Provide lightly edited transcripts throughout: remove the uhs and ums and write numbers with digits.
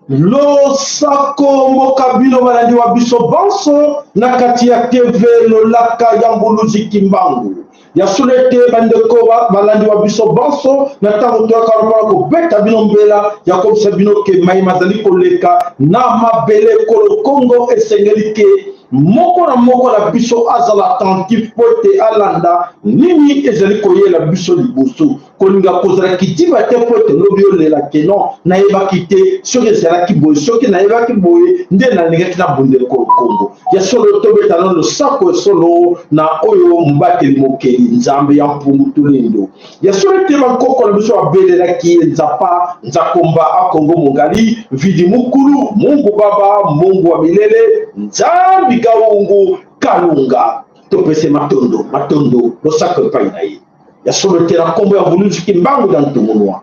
Losako mboka bino balandi wa biso banso na kati ya TV Lolaka ya Mbuluzi Kimbangu. Ya solo ete bandeko balandi wa biso banso na ntango toyaka wana mpona kobeta bino mbela ya kobisa bino ke mai mazali koleka na mabele ekolo Kongo, esengeli ke moko na moko na biso azala attentif mpo ete alanda nini ezali koyela biso liboso. Kolinga kozala kidiba te mpo ete lobi olela ke non, nayebaki te, soki ezalaki boye, soki nayebaki boye nde nalingaki nabunda ekolo Kongo. Ya solo tobeta nano losako ya solo na oyo mobateli mokeli Nzambe ya mpungu tulendo. Ya solo ete bankoko na biso babelelaki ye Nzapa, Nzakomba, Akongo Mongali, Mvidi Mukulu, Mungu Baba, Mungu wa milele, Nzambi Kaungu, Kalunga. Topese matondo, matondo, losako epai na ye. Ya solo te na nkombo ya Mvuluzi Kimbangu na Ntungunua,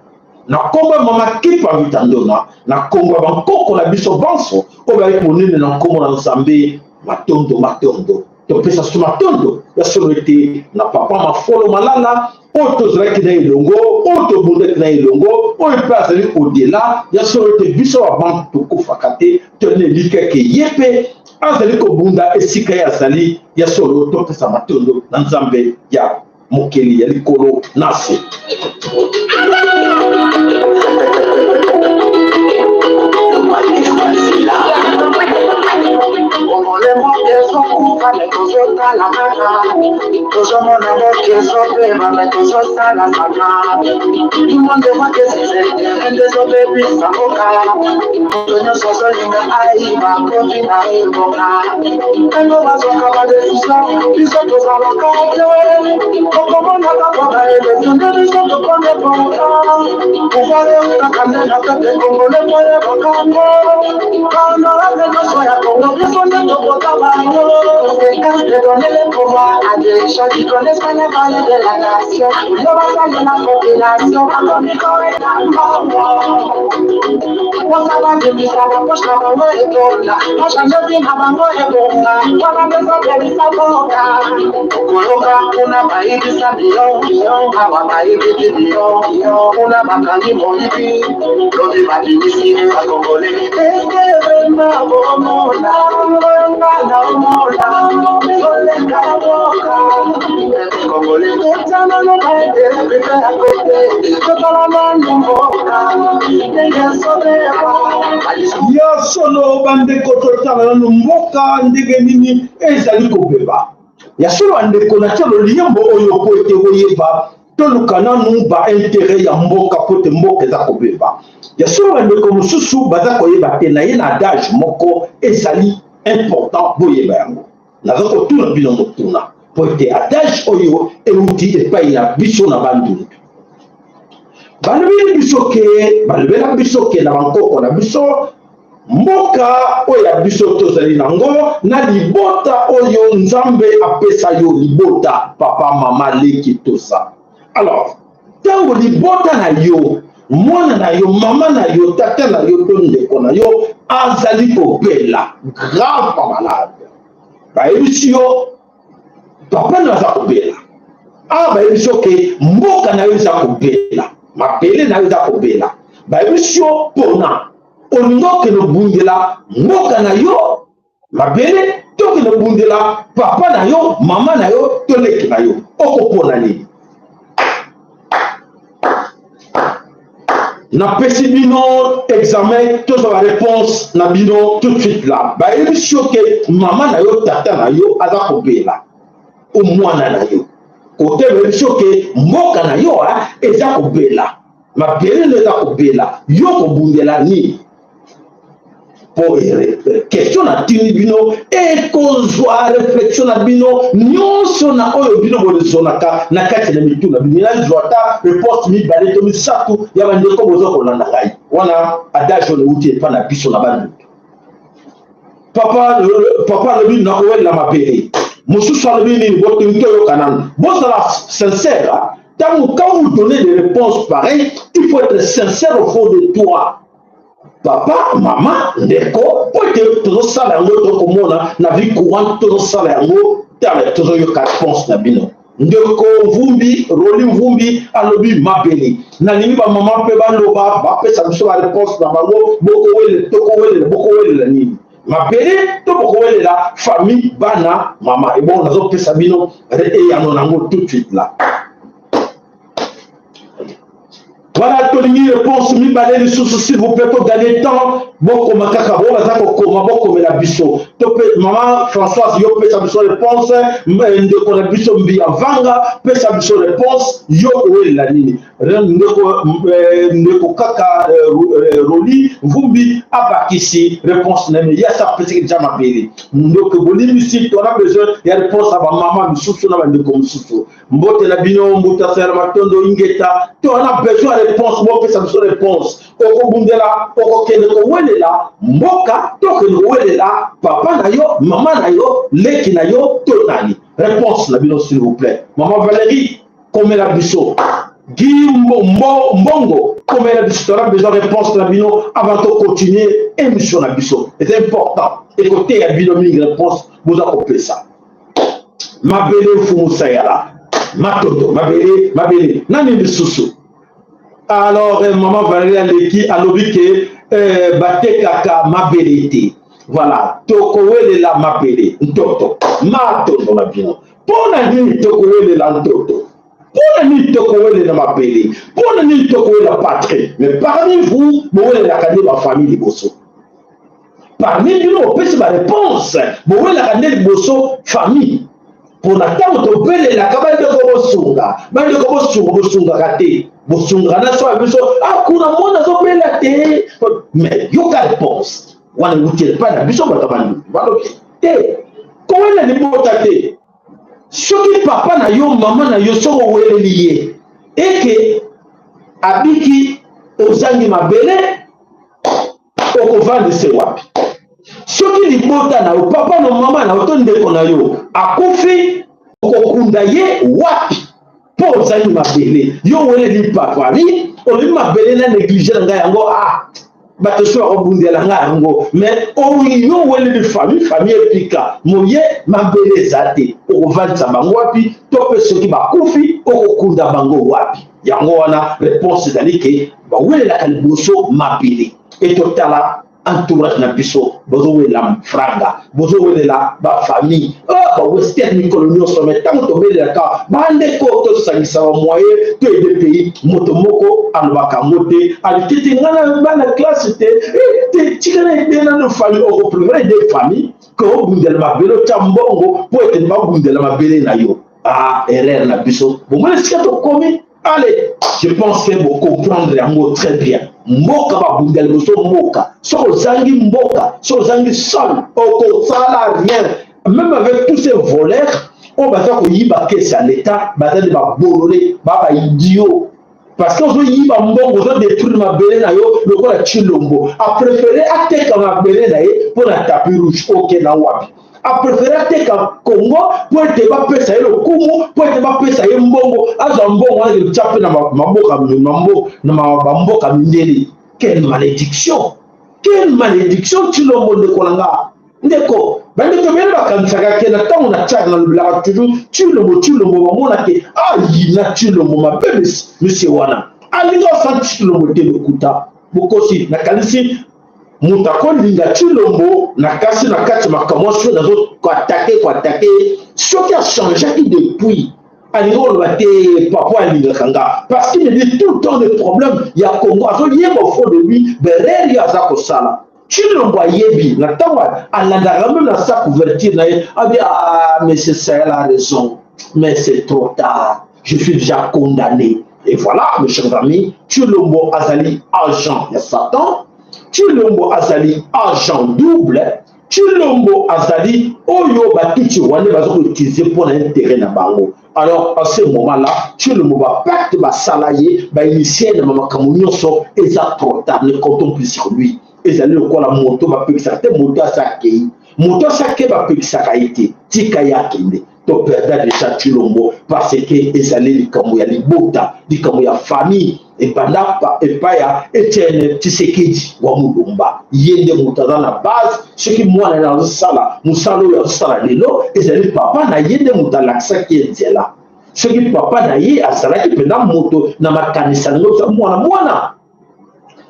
na nkombo ya Mama Kipa Vitandona, na nkombo ya bankoko na biso banso oyo bayaki monene na nkombo na Nzambe, matondo matondo. Topesa so matondo ya solo ete na Papa Mafolo Malala oyo tozalaki na elongo, oyo tobundaki na elongo, oyo mpe azali odela ya solo ete biso babantu tokufaka te, toli na elikya ke ye mpe azali kobunda esika ye azali. Ya solo topesa matondo na Nzambe ya mokeli ya likolo na se. Ezokufa me tozotala kaka, tozomona moto ezobeba me tozosala kaka. Tout le monde voit que ces intérêts nde ezobebisa mboka. Moto nyonso azolinga ayiba kofi na ebonga. Ntango bazwaka ba decision, biso tozalaka te. Okomona kaka ba election nde biso tokomi ebonga. Pouvoir eutaka nde na peuple congolais, toyebaka yango. Ba honorable nyonso ya Congo, biso nde tokota bango. Conséquence de donner le pouvoir à des gens qui connaissent pas les valeurs de la nation. Yo basalela population, bakomi koela mbongo. Posa babimisa ba poche na bango etonda, bachange vie na bango ebonga, wana nde ezobebisa mboka. Okoyoka kuna bayibisa million, awa bayibi billion, kuna bakangi moyibi, lobi babimisi ye bakongole. Eske vraiment bomona oyo nga naomona ezoleka na mboka? Congolais, totya nanu ba intérêt privé ya kote, totala nanu mboka ndenge ezobeba. Ya solo bandeko, totala nanu mboka ndenge nini ezali kobeba. Ya solo bandeko, natia loliyembo oyo mpo ete boyeba toluka nanu ba intérêt ya mboka mpo ete mboka eza kobeba. Ya solo bandeko mosusu baza koyeba te, na ye na adage moko ezali important boyeba yango. Naza kotuna bino motuna mpo ete adage oyo euti epai na biso na Bandundu. Balobeli biso ke, balobela biso ke na bankoko na biso, mboka oyo ya biso tozali nango na libota oyo Nzambe apesa yo libota, papa, mama, leki, tosa. Alors ntango libota na yo, mwana na yo, mama na yo, tata na yo to ndeko na yo azali kobela grave malade, bayebisi yo papa na aza kobela awa, bayebisi yo ke mboka na yo eza kobela, mabele na yo eza kobela, bayebisi yo mpona olingi okende obundela mboka na yo mabele to okende obundela papa na yo, mama na yo to leki na yo, okopona nini? Napesi bino examen, tozwa ba réponse na bino tout de suite là. Bayebisi yo ke mama na yo, tata na yo aza kobela, o mwana na yo kote, bayebisi yo ke mboka na yo eza kobela, mabele no eza kobela, yo kobundela nini? Po question natindi bino ekozwa réflexion na bino nyonso na oyo bino bolezonaka na kati na mitu na bino. Nazwa ata réponse mibale to misato ya bandeko boza kolanda ngai wana. Adage oyo euti epa na biso na Bandundu. Papa, papa alobi nakowelela mabele, mosusu alobi nini? Botingi toyoka nanu, bozala sincère. Ntango quand vous donnez des réponses pareilles, il faut être sincère au fond de toi. Papa, mama, ndeko, po ete tozosala yango, tokomona na vie courante tozosala yango, tala tozoyoka réponse na bino. Ndeko Mvumbi, Roli Mvumbi alobi mabele. Nalingi bamama mpe baloba, bapesa biso baréponse na bango. Bokowelela, tokowelela, bokowelela nini? Mabele to bokowelela famille, bana, mama? Ebongo nazopesa bino eyano nango tout de suite là. Voilà, tolingi réponse mibale lisusu, s'il vous plaît, togagner temps. Bokoma kaka, bo baza kokoma, bokomela biso. To mpe mama Françoise, yo pesa biso réponse. Ndeko na biso Mbiya Vanga, pesa biso réponse. Yo owelela nini? Ndeko kaka Roli Mvumbi abakisi réponse na ye, ye asa apesaki deja mabele. Ndeko, bolimbisi, tona besoin ya réponse ya bamama misusu na bandeko mosusu. Mbote na bino, mbuta Sayala Matondo, ingeta. Tona besoin ya réponse, bopesa biso réponse. Okobundela, okokende kowelela mboka to okende kowelela papa na yo, mama na yo, leki na yo to nani? Réponse na bino, s'il vous plaît. Mama Valérie, komela biso. Gi Mbongo, komela biso. Tona besoin réponse na bino avant tocontinue émission na biso. C'est important, ekoteya bino mingi réponse boza kopesa. Mabele, Mfumu Sayala Matondo, mabele, mabele. Nani lisusu? Alors mama Valérie aleki, alobi ke batekaka mabele te. Voilà, tokowelela mabele, ntoto. Matondo na bino. Mpo na nini tokowelela ntoto? Mpo na nini tokowelela mabele? Mpo na nini tokowelela patrie? Mais parmi vous, bowelelaka nde bafamille liboso. Parmi bino bopesi baréponse, bowelaka nde liboso famille. Mpona ntango tobelelaka bandeko bosunga, bandeko bosunga, bosungaka te. Bosungaka na so ya biso akuna mwana azobela te. Mais yoka réponse wana ewuti epai na biso bato banduki. Balobi te, kowela libota te. Soki papa na yo, mama na yo, soki oweleli ye eke abiki, ozangi mabele, okovandise wapi? Soki libota na yo, papa na mama na yo to ndeko na yo akufi, okokunda ye wapi mpo ozangi mabele? Yo oweleli papami, olobi mabele na néglige na ngai yango, ah, bato so bakobundela ngai yango. Mais yo oweleli famille, famille epika moye, mabele eza te, okovandisa bango wapi? To mpe soki bakufi, okokunda bango wapi? Yango wana réponse ezali ke bawelelaka liboso mabele. E totala entourage na biso, bozowelela franga, bozowelela bafamille, oh, bawestern mikolo nyonso. Mais ntango tobelelaka bandeko tosangisa bamoyen to aider pays, moto moko alobaka yango te. Alikiti ngai na bana classe te, te tika na aider nano famille. Okopréférer aider famille ke obundela mabele, otya mbongo mpo ete babundela mabele na yo. Ah, erreur na biso, bomoni esika tokomi. Allez, je pense que bocomprendre yango très bien. Mboka, babunda liboso mboka. Soki ozangi mboka, soki ozangi sol, okosala rien. Même avec tous ces voleurs oyo baza koyiba caisse ya l'État, baza nde babolole, ba baidiot, parce que ozoyiba mbongo, ozodétruire mabele na yo. Lokola Chilombo apréféré ateka mabele na ye mpo na tapis rouge, okenda wapi? Apréféré ateka Congo mpo ete bapesa ye lokumu, mpo ete bapesa ye mbongo, azwa mbongo wana ketya mpe na maboka na bamboka mindele. Quelle malédiction, quelle malédiction! Chilombo, ndeko na nga, ndeko, bandeko ebele bakanisaka ke na ntango na tiaka, nalobelaka toujours Chilombo, Chilombo, bamona ke ayina Chilombo mabe. Monsieur wana alingi osala Chilombo te, lokuta, bokosi. Nakanisi moto akolinga Chilombo na kasi na kati makambo soki nazokoattaquer, koattaquer. Soki achangeaki depuis, alingi koloba te papa alingaka nga, parce qu'il me dit tout le temps des problèmes ya Congo. Azoyeba au fond de lui berere ye aza kosala. Chilombo ayebi na ntango alandaka même na sa couverture na ye, abi: "Ah, monsieur Sahel a raison, mais c'est trop tard, je suis déjà condamné." Et voilà, mes chers amis, Chilombo azali agent ya Satan. Chilombo azali agent double. Chilombo azali oyo batutsi rwandais baza koutiliser mpona intérêt na bango. Alors en ce moment là, Chilombo, bapacte basala ye, bainitie na makambo nyonso, eza trop tard, ne comptons plus sur lui. Ezali lokola moto bapekisaka te, moto asa akei, moto asa ake, bapekisaka ye te, tika ye akende. Toperda déjà Tshilombo parce que ezali likambo ya libota, likambo ya famille. Ebanda epai ya Etienne Tshisekedi wa Mulumba, ye nde moto aza na base. Soki mwana na azosala mosala oyo azosala lelo, ezali papa na ye nde moto alakisaki ye nzela. Soki papa na ye azalaki mpenza moto na makanisa nango, mwana mwana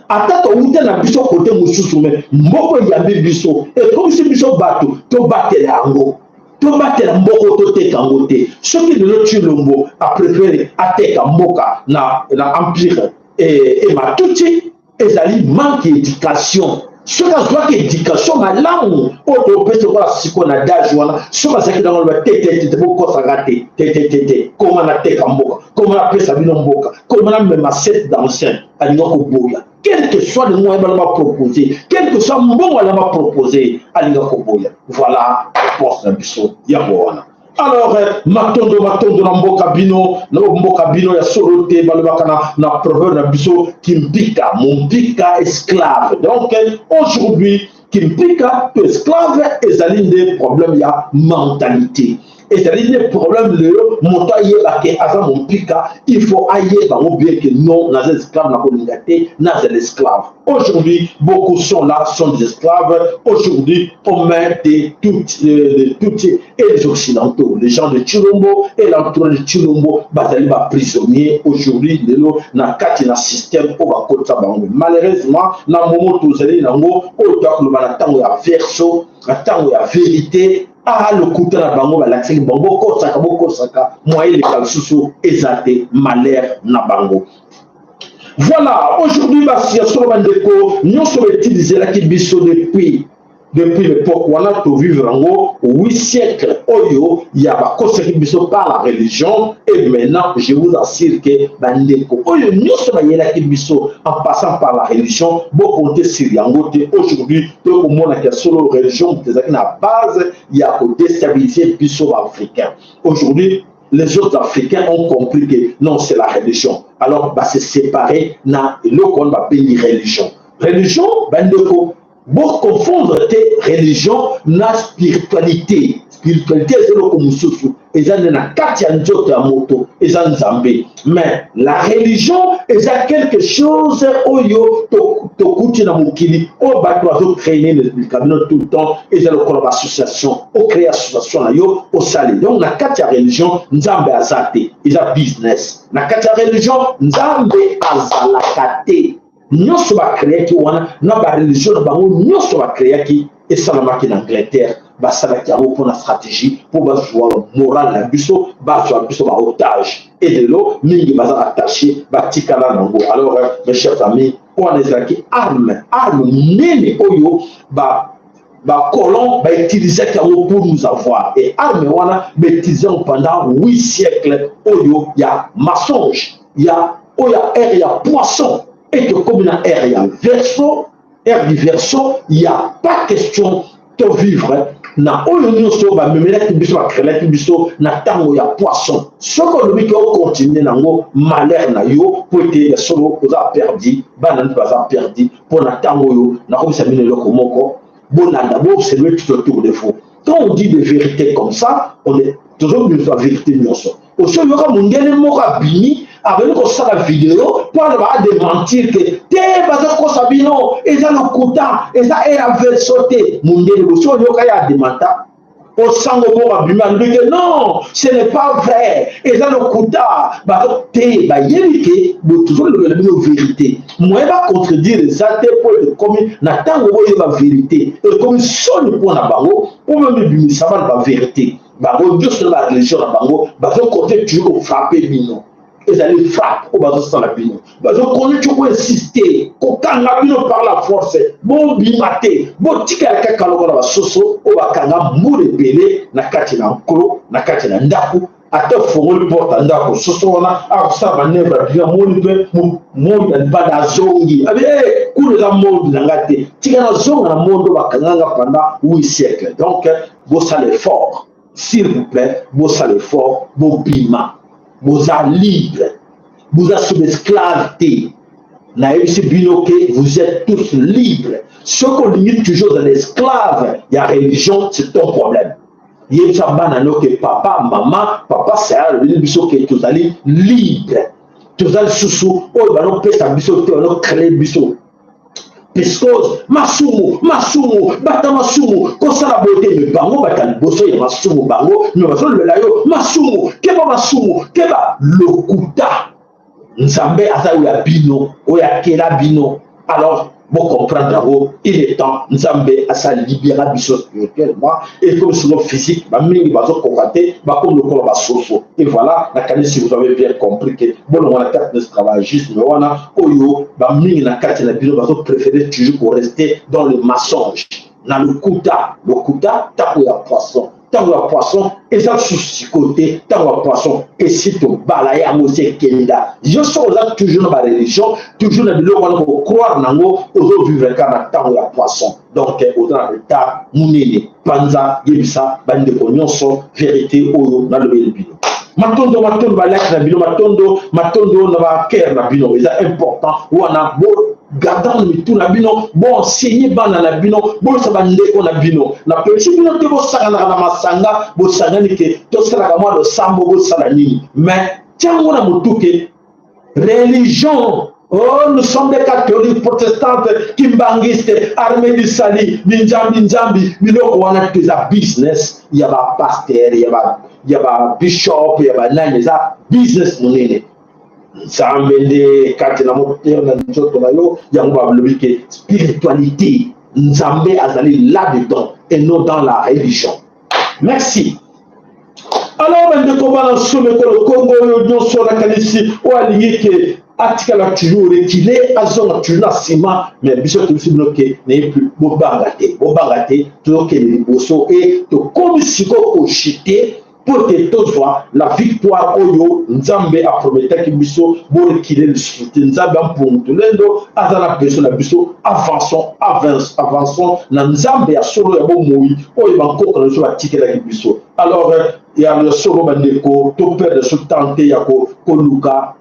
ata towuta na biso kote mosusu, me mboko eyambi biso, ekomisi biso bato, tobatela yango, tobatela mboka, toteka yango te. Soki lelo Tshilombo apréféré ateka mboka na empire ematuti, ezali manque éducation. Soki azwaki éducation malamu oyo topesi lokola sikoyo na dage wana, soki azalaki nango, loba te, te, te, te, bokosaka te, te, te, te, te. Koma nateka mboka, koma napesa bino mboka, koma namema set d'ancien, alinga koboya. Quel que soit le moyen bana baproposer, quel que soit mbongo ala baproposer, alinga koboya. Voilà réponse na biso yango wana. Alors, matondo, matondo na mboka bino, na mboka bino ya solo te. Balobaka na proverbe na biso: kimpika mompika esclave. Donc aujourd'hui, kimpika to esclave ezali nde problème ya mentalité, ezali nde problème. Lelo moto ayeba ke aza mompika, il faut ayeba yango bien ke non, naza esclave, nakolinga te nazala esclave. Aujourd'hui, beaucoup sont là, sont des esclaves aujourd'hui aux mains de toutes de toutes et les Occidentaux, les gens de Tshilombo et l'entourage de Tshilombo. Bazali baprisonnier aujourd'hui, lelo, na kati na système oyo bakotisa bango. Malheureusement, na momo tozali nango oyo, toakoloba na ntango ya Verseau, na ntango ya vérité. Ah, lokuta na bango balakisaki bango, bokosaka, bokosaka, moyen eleka lisusu eza te. Malheur na bango. Voilà, aujourd'hui basi ya solo, bandeko nyonso bautilizelaki biso depuis l'époque wana, tovivre yango 8 siècle oyo ya bakosaki biso par la religion. Et maintenant, je vous assure que bandeko oyo nyonso bayelaki biso en passant par la religion, bocompter sur yango te. Aujourd'hui tokomonaki ya solo, religion moto ezalaki na base ya kodéstabiliser biso baafricain. Aujourd'hui, les autres Africains ont compris que non, c'est la religion. Alors, bah, se séparer na eloko wana babengi religion. Religion, bandeko, boconfondre te religion na spiritualité. Spiritualité eza eloko mosusu, eza nde na kati ya nzoto ya moto, eza Nzambe. Mais la religion eza quelque chose oyo tokuti na mokili, oyo bato bazocréer bino tout le temps. Eza lokola baassociation, ocréer association na yo, osali. Donc na kati ya religion, Nzambe aza te, eza business. Na kati ya religion, Nzambe azalaka te. Nyonso bacréaki wana na bareligion na bango nyonso bacréaki, esalamaki na Angleterre. Basalaki yango mpona stratégie, mpo bazwa moral na biso, bazwa biso baotage. E lelo mingi baza attaché, batikala nango. Alors, mes chers amis, wana ezalaki arme, arme monene oyo ba bacolon bautilisaki yango pour nous avoir. Et arme wana bautiliser yango pendant 8 siècles oyo ya mensonge, ya oyo ya ère ya poisson. Et tokomi na ère ya Verseau, ère du Verseau. Il y a pas question to vivre na oyo nyonso bamemelaki biso, bacréelaki biso na ntango ya poisson. Soki olobi ke ocontinuer nango, malheur na yo, po ete ya solo oza perdu, bana nde baza perdu. Mpo na ntango oyo nakobisa bino eloko moko, bolanda, boobserve tout autour de vous. Quand on dit des vérités comme ça, on est tozobimisa vérité nyonso. Osi oyoka mondele moko abimi, abandi kosala video mpo aloba, adémentir ke te, bazokosa bino, eza lokuta, eza ère ya Verseau te? Mondele bosi oyoka ye adémenta? Osango moko abimi, alobi ke non, ce n'est pas vrai, eza lokuta, bazo te. Bayebi ke tozolobela bino vérité, moyen bacontredire eza te, mpo ekomi na ntango boyeba vérité, ekomi soni mpo na bango mpo bamibimisa bana bavérité. Bango nyonso na bareligion na bango bazokonte toujours kofrapper bino. Ezali frappe oyo bazosala bino, bazokonte toujours koinsister kokanga bino par la force. Bobima te, botikala kaka lokola basoso oyo bakanga mbula ebele na kati na nkolo, na kati na ndako. Ata ofongoli porte ya ndako, soso wana akosala manœuvre, abimi, amoni mpe moi na libanda, azongi, abi kuna eza monde na ngai te, tika nazonga na monde oyo bakanganga pendant 8 siècle. Donc bosala effort, s'il vous plaît, bosala effort, bobima. Boza libre, boza sous esclave te. Nayebisi bino ke vous êtes tous libres. Soki olingi toujours ozala esclave ya religion, c'est ton problème. Yebisa bana no ke papa, mama, papa Sayala alobeli biso ke tozali libre, toza lisusu oyo banopesa biso te, banocree biso piscose, masumu, masumu, bata masumu, kosala boye te. Me bango bata liboso ya masumu, bango me bazolobela yo masumu, keba masumu, keba lokuta. Nzambe aza oyo ya bino, oyo akela bino. Alors bocomprendre yango, il est temps Nzambe asa libera biso spirituellement et comme sino physique. Bamingi bazokoka te, bakomi lokola basoso. Et voilà, nakanisi vous avez bien compris que bolongo na kati na esclavagisme wana oyo bamingi na kati na bino bazopréféré toujours korester dans le mensonge, na lokuta. Lokuta, ntango ya poisson, ntango ya poisson eza lisusu sikoyo te. Ntango ya poisson esi tobala yango, esi ekenda. Yo soki oza toujours na bareligion, toujours na biloko wana, kocroire nango, ozovivre kaka na ntango ya poisson. Donc oza na retard monene. Panza, yebisa bandeko nyonso vérité oyo nalobeli bino. Matondo, matondo, balike na bino, matondo, matondo na bacœur na bino, eza important wana. Bo garder mitu na bino, boenseigner bana na bino, boyesa bandeko na bino. Napekisi bino te bosanganaka na masanga, bosangani ke tosalaka mwa losambo, bosala nini, mais tiango na motu ke religion, oh, nous sommes des catholiques, protestantes, kimbanguistes, armée du salut, binzambi nzambi, biloko wana to eza business ya bapasteur, ya babishop, ya banani, eza business monene. Nzambe nde kati na motema, na nzoto na yo. Yango balobi ke spiritualité, Nzambe azali là-dedans et non dans la religion. Merci. Alors bandeko bana nsolo, ekolo Kongo oyo nyonso, nakanisi oyo alingi ke atikala toujours reculer, azonga toujours na nsima. Mais biso toyebisi bino ke naye plus, bobanga te, bobanga te, tozokende liboso e tokomi sikoyo kochuter mpo ete tozwa la victoire oyo Nzambe aprometaki biso. Boreculer lisusu te. Nzambe ampungu tolendo aza na besoin na biso. Avançons, avançons na Nzambe ya solo ya bomoi oyo bankoko na biso batikelaki biso. Alors ya solo, bandeko, toperdre so temps te ya koluka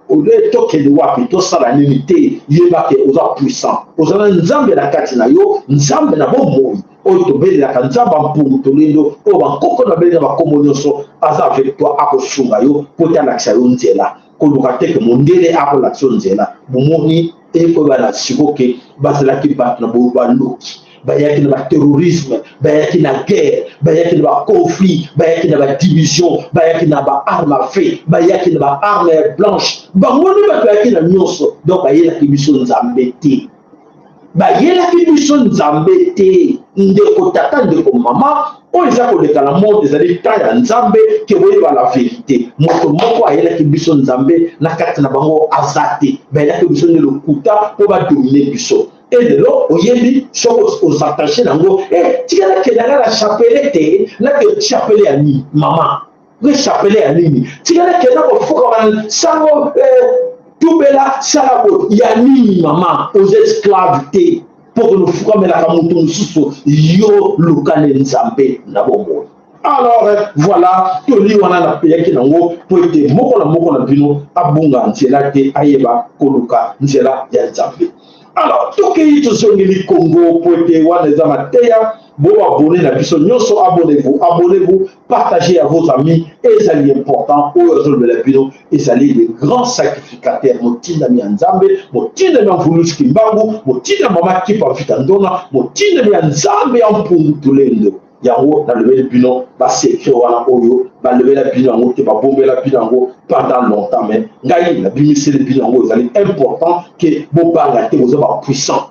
tokende wapi, tosala nini te. Yeba ke oza puissant, oza na Nzambe na kati na yo, Nzambe na bomoi oyo tobelelaka, Nzambe ampungu tolendo oyo bankoko na belela bakombo nyonso, aza avec toi, akosunga yo mpo te alakisa yo nzela. Koluka te ke mondele akolakisa yo nzela. Bomoni, ekoyeba na siko ke bazalaki bato na baloki, bayaki na baterrorisme, bayaki na guerre, bayaki na baconflit, bayaki na badivision, bayaki na baarme à feu, bayaki na baarme blanche. Bango nde bato bayaki na nyonso. Donc bayelaki biso Nzambe te, bayelaki biso Nzambe te. Ndeko tata, ndeko mama, oyo eza koleka na monde ezali temps ya Nzambe ke boyeba la vérité. Moto moko ayelaki biso Nzambe na kati na bango aza te. Bayelaki biso nde lokuta mpo badominer biso. E lelo oyebi soki osattacher nango, e tika nakendanga na chapelet te. Nake chapelet ya nini, mama? Nge chapelet ya nini? Tika nakenda kofuka sango, tubela, sala boye ya nini? Mama, oza esclave te mpo konofukamelaka moto mosusu. Yo lukane Nzambe na bomoi. Alors voilà, toli wana napeyaki nango mpo ete moko na moko na bino abunga nzela te, ayeba koluka nzela ya Nzambe. Alors tokei, tozongeli Congo mpo ete wana eza mateya. Boabonner na biso nyonso, abonnez-vous, abonnez-vous, partagez à vos amis, ezali important. Oyo azolobela bino ezali le grand sacrificateur, motindami ya Nzambe, motindami ya Mvuluzi Kimbangu, motindami mama Kipa Vita Ndona, motindami ya Nzambe ya Mpungu Tulendo. Yango nalobeli bino basecret wana oyo balobela bino yango te, babombela bino yango pendant longtemps, mais ngai nabimiseli bino yango. Ezali important ke bobanga te, boza bapuissant.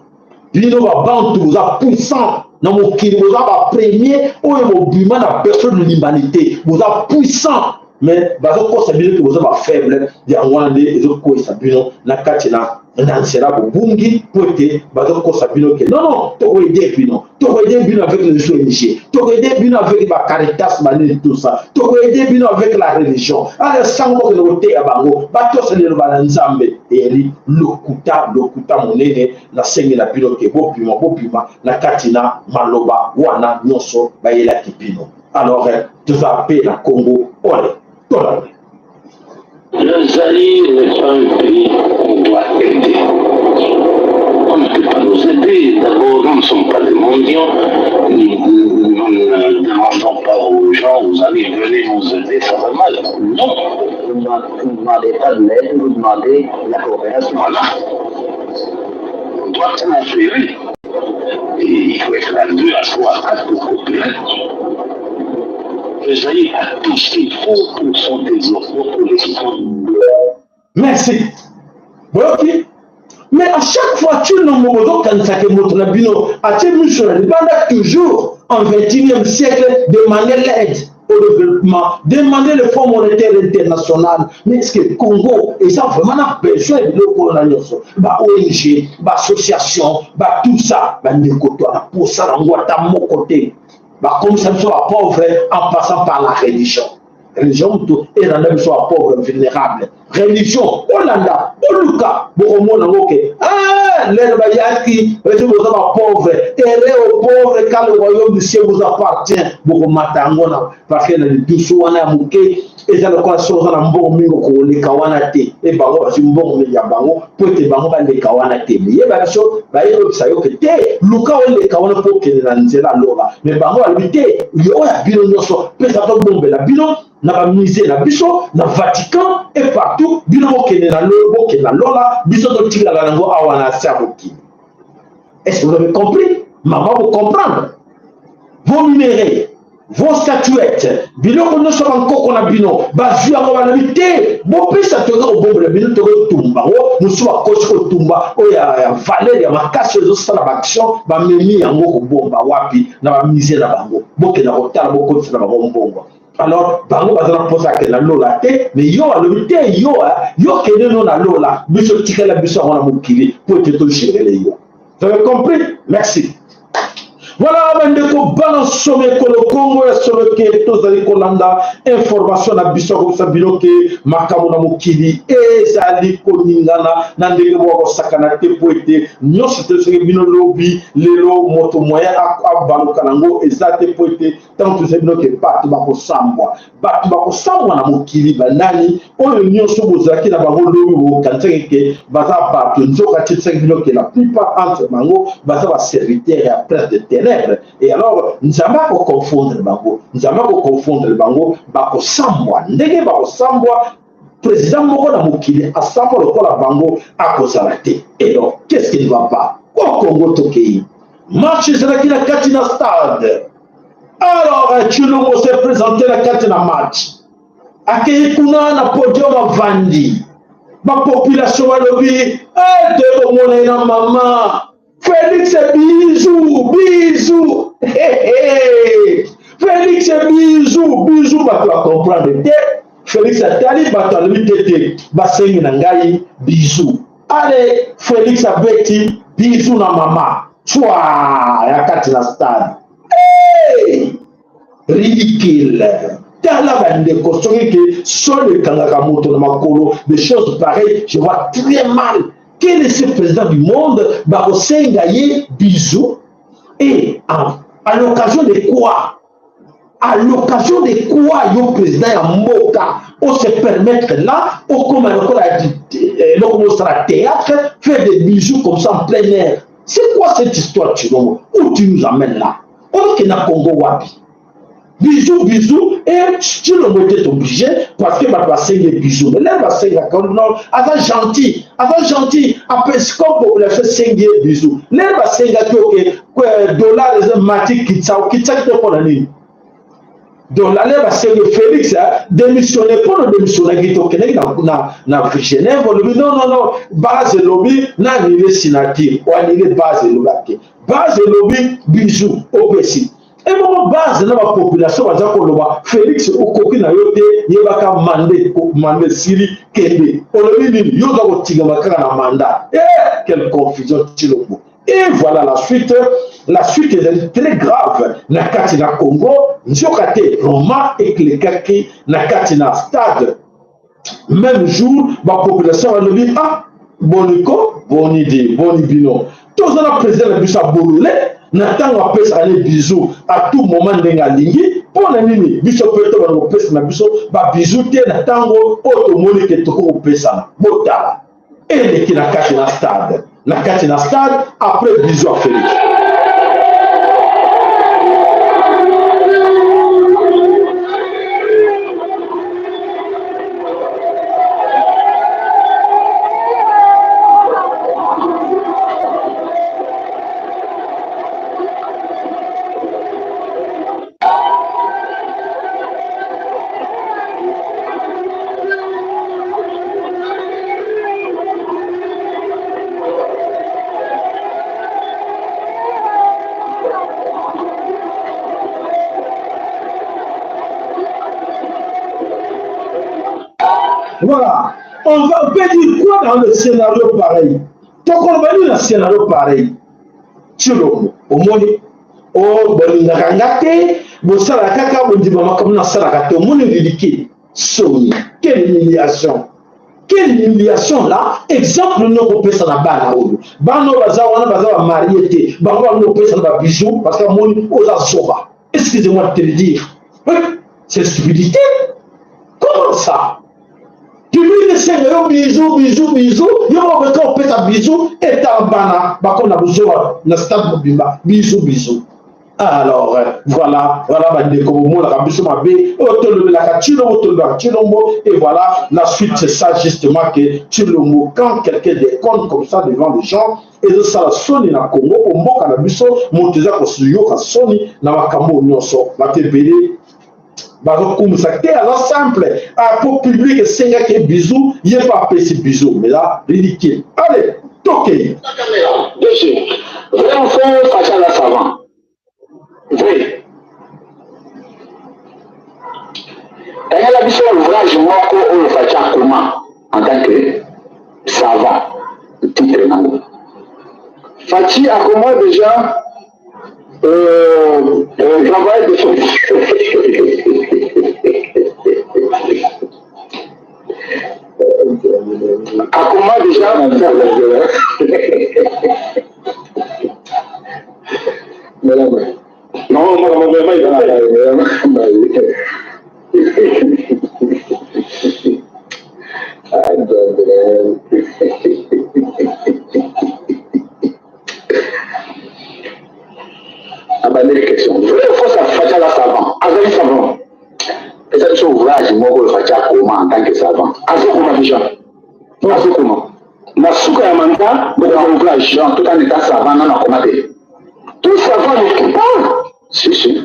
Bino babantu boza puissant na mokili, boza bapremier oyo bobima na berceau de l'humanité, boza puissant. Mais bazokosa bino ke boza bafaible. Yango wana nde ezokwesa bino na kati na nzela bobungi, mpo ete bazokosa bino ke non, non, tokoaider bino, tokoaider bino avec les ONG, tokoaider bino avec bacaritas, banini, tout ça, tokoaider bino avec la religion. Ale sango bokende koteya bango, batosa liloba na Nzambe. Eyali lokuta, lokuta monene. Nasengi na bino ke bobima, bobima na kati na maloba wana nyonso bayelaki bino. Alors toza mpe na Congo ole tolande. Le Zaïre n'est pas un pays qu'on doit aider. On ne peut pas nous aider. D'abord, nous ne sommes pas des mendiants. Nous ne demandons pas aux gens, aux Vous ne demandez pas de l'aide, vous demandez la coopération. Voilà. On doit coopérer. Et il faut être à deux, à trois, à quatre pour coopérer. Le Zaïre a tout ce qu'il faut pour son développement, pour l'équipement. Merci. Boyoki? Mais à chaque fois, Tshilombo bozokanisaka moto na bino atie miso na libanda toujours en 21e siècle demander l'aide au développement, demander le Fonds monétaire international. Mais est-ce que Congo eza vraiment na besoin ya biloko oyo na nyonso? Ba ONG, ba association, ba tout ça, bandeko to na posa nango ata moko te. Bakomisa biso ba pauvre en passant par la religion. Religion moto elanda biso ba pauvre vulnérable. Religion olanda oluka bokomona yango ke ah, lelo bayaki ete boza ba pauvre ere au pauvre quand le royaume du ciel vous appartient bokomata yango na parce que na lidusu wana ya moke eza lokola soki oza na mbongo mingi okoleka wana te e bango bazwi mbongo mingi ya bango mpo ete bango baleka wana te me yeba biso bayebisa yo ke te luka oleka wana mpo okende na nzela lola me bango balobi te oyo ya bino nyonso pesa tobombela bino na bamusée na biso na vatican et partout bino bokende na bokende na lola biso totikala nango awa na se ya mokili. Est-ce que vous avez compris? Maman, vous comprendre vos minéraux, vos statuettes, biloko nyonso bankoko na bino bazwi yango, balobi te bopesa, toza kobombela bino, tokotumba ngo mosusu bakosi kotumba oyo ya valeur ya makasi oyo ezosala baaction, bamemi yango kobomba wapi? Na bamusée na bango. Bokenda kotala, bokotisa na bango mbongo. Alors bango baza na mposa akende na lola te, mais yo alobi te, yo yo kende no na lola, biso tikela biso yango na mokili mpo ete togérele yo. Vous avez compris? Merci. Voilà, bandeko bana solo ekolo Kongo ya solo ke tozali kolanda information na biso akobisa bino ke makambo na mokili ezali koningana na ndenge moko kosakana te, mpo ete nyonso te soki bino lobi lelo moto moyen abaluka nango eza te, mpo ete ntango tozali bino ke bato bakosambwa, bato bakosambwa na mokili. Banani oyo nyonso bozalaki na bango lobi bokanisaki ke baza bato, nzoka titisaki bino ke la plupart entre bango baza baserviteur ya prince de ténèbres. Et alors Nzambe akoconfondre bango, Nzambe akoconfondre bango, bakosambwa ndenge bakosambwa. Président moko na mokili asambwa lokola bango akozala te. Et donc qu'est-ce qui ne va pas au Congo? Tokei match ezalaki na kati na stade. Alors Tshilombo s'est présenté na kati na match, akei kuna na podium, avandi, bapopulation balobi toyekomona ye na mama Félix, bisou bisou, Félix bisou bisou. Bato bacomprendre te. Félix atali bato, alobi te te, basengi na ngai bisou. Ale Félix abeti bisou na mama twa ya kati na stade. Hey! Ridicule. Tala bandeko, soki ke solo ekangaka moto na makolo, des choses pareilles, je vois très mal quel est ce président du monde bakosenga ye bisou. Et à l'occasion de quoi? À l'occasion de quoi yo président ya mboka ose permettre là okoma lokola eloko mosala théâtre, faire des bisous comme ça en plein air? C'est quoi cette histoire, Tshilombo? Où tu nous amènes là? Okende na Congo wapi? Bisou bisou, et Tshilombo était obligé parce que bato basengi bisou, mais lere basengaka non, aza gentil, aza gentil, apesi comme population esengi ye bisou. Lere basengaki oke dollar eza mati, kitsa okitsaki te mpona nini dollar? Lere basengi Félix démissionné, mpona démissionnaki te, okendaki na Genève, olobi non non non, base elobi na annule signature, oannule. Base elobaki, base elobi bisou, opesi ebongo base na bapopulation baza koloba Félix okoki na yo te, yebaka mandat, mandat esili, kende. Olobi nini? Yo oza kotingama kaka na mandat. Eh, quelle confusion, Tshilombo! Et voilà la suite. La suite ezali très grave na kati na Congo. Nzoka te roma eklekaki na kati na stade même jour, bapopulation balobi ah, boniko boni de boni bino toza na président na biso abolole na ntango apesaka ne bisou à tout moment ndenge alingi. Mpo na nini biso mpe tobanda kopesa na biso babisou te na ntango oyo tomoni ke tokoki kopesana? Botala eleki na kati na stade, na kati na stade, après bisou ya Félix. Voilà. On peut dire quoi dans le scénario pareil? Tokoloba nini na scénario pareil? Tshilombo, omoni o oh, bolingaka nga te, bosalaka kaka bondima makambo nasalaka te, omoni ridicule, soni, quelle humiliation. Quelle humiliation là? Exemple nini okopesa na bana oyo? Bana oyo baza wana baza ba marié te, bango bango opesa na ba bijoux parce que amoni oza zoba. Excusez-moi de te le dire. C'est stupidité. Comment ça? Public esenga yo bisou bisou bisou, yo moko beka opesa bisou etala bana bakoma na buzoba na stade mobimba bisou bisou. Alors voilà, voilà bandeko bomonaka biso mabe oyo tolobelaka Tshilombo, tolobelaka Tshilombo, et voilà la suite, c'est ça justement que Tshilombo, quand quelqu'un déconne comme ça devant les gens, ezosala soni na Congo, po mboka na biso moto eza koyoka soni na makambo nyonso. Bato ebele bazokumisa te, aza simple po public esengaki ye bisou, ye mpe apesi bisou, mais là ridicule. Allez, tokei. DG, vrai ou faux, Fatshi aza savant? Vrai. Tangela biso ouvrage moko oyo Fatshi akoma en tant que savant, titre nango. Fatshi akoma déjà travail de akoma déjà. Non, makambo vraiment eza. Abandeli question. Vrai ou faux, Fatshi aza savant? Azali savant. Eza biso ouvrage moko oyo Fatshi akoma en tant que savant. Azokoma déjà, azokoma na suka ya mandat, bokozwa ouvrage. Donc tout en étant savant, nano akoma te. Tout savant n'écrit pas. Si si.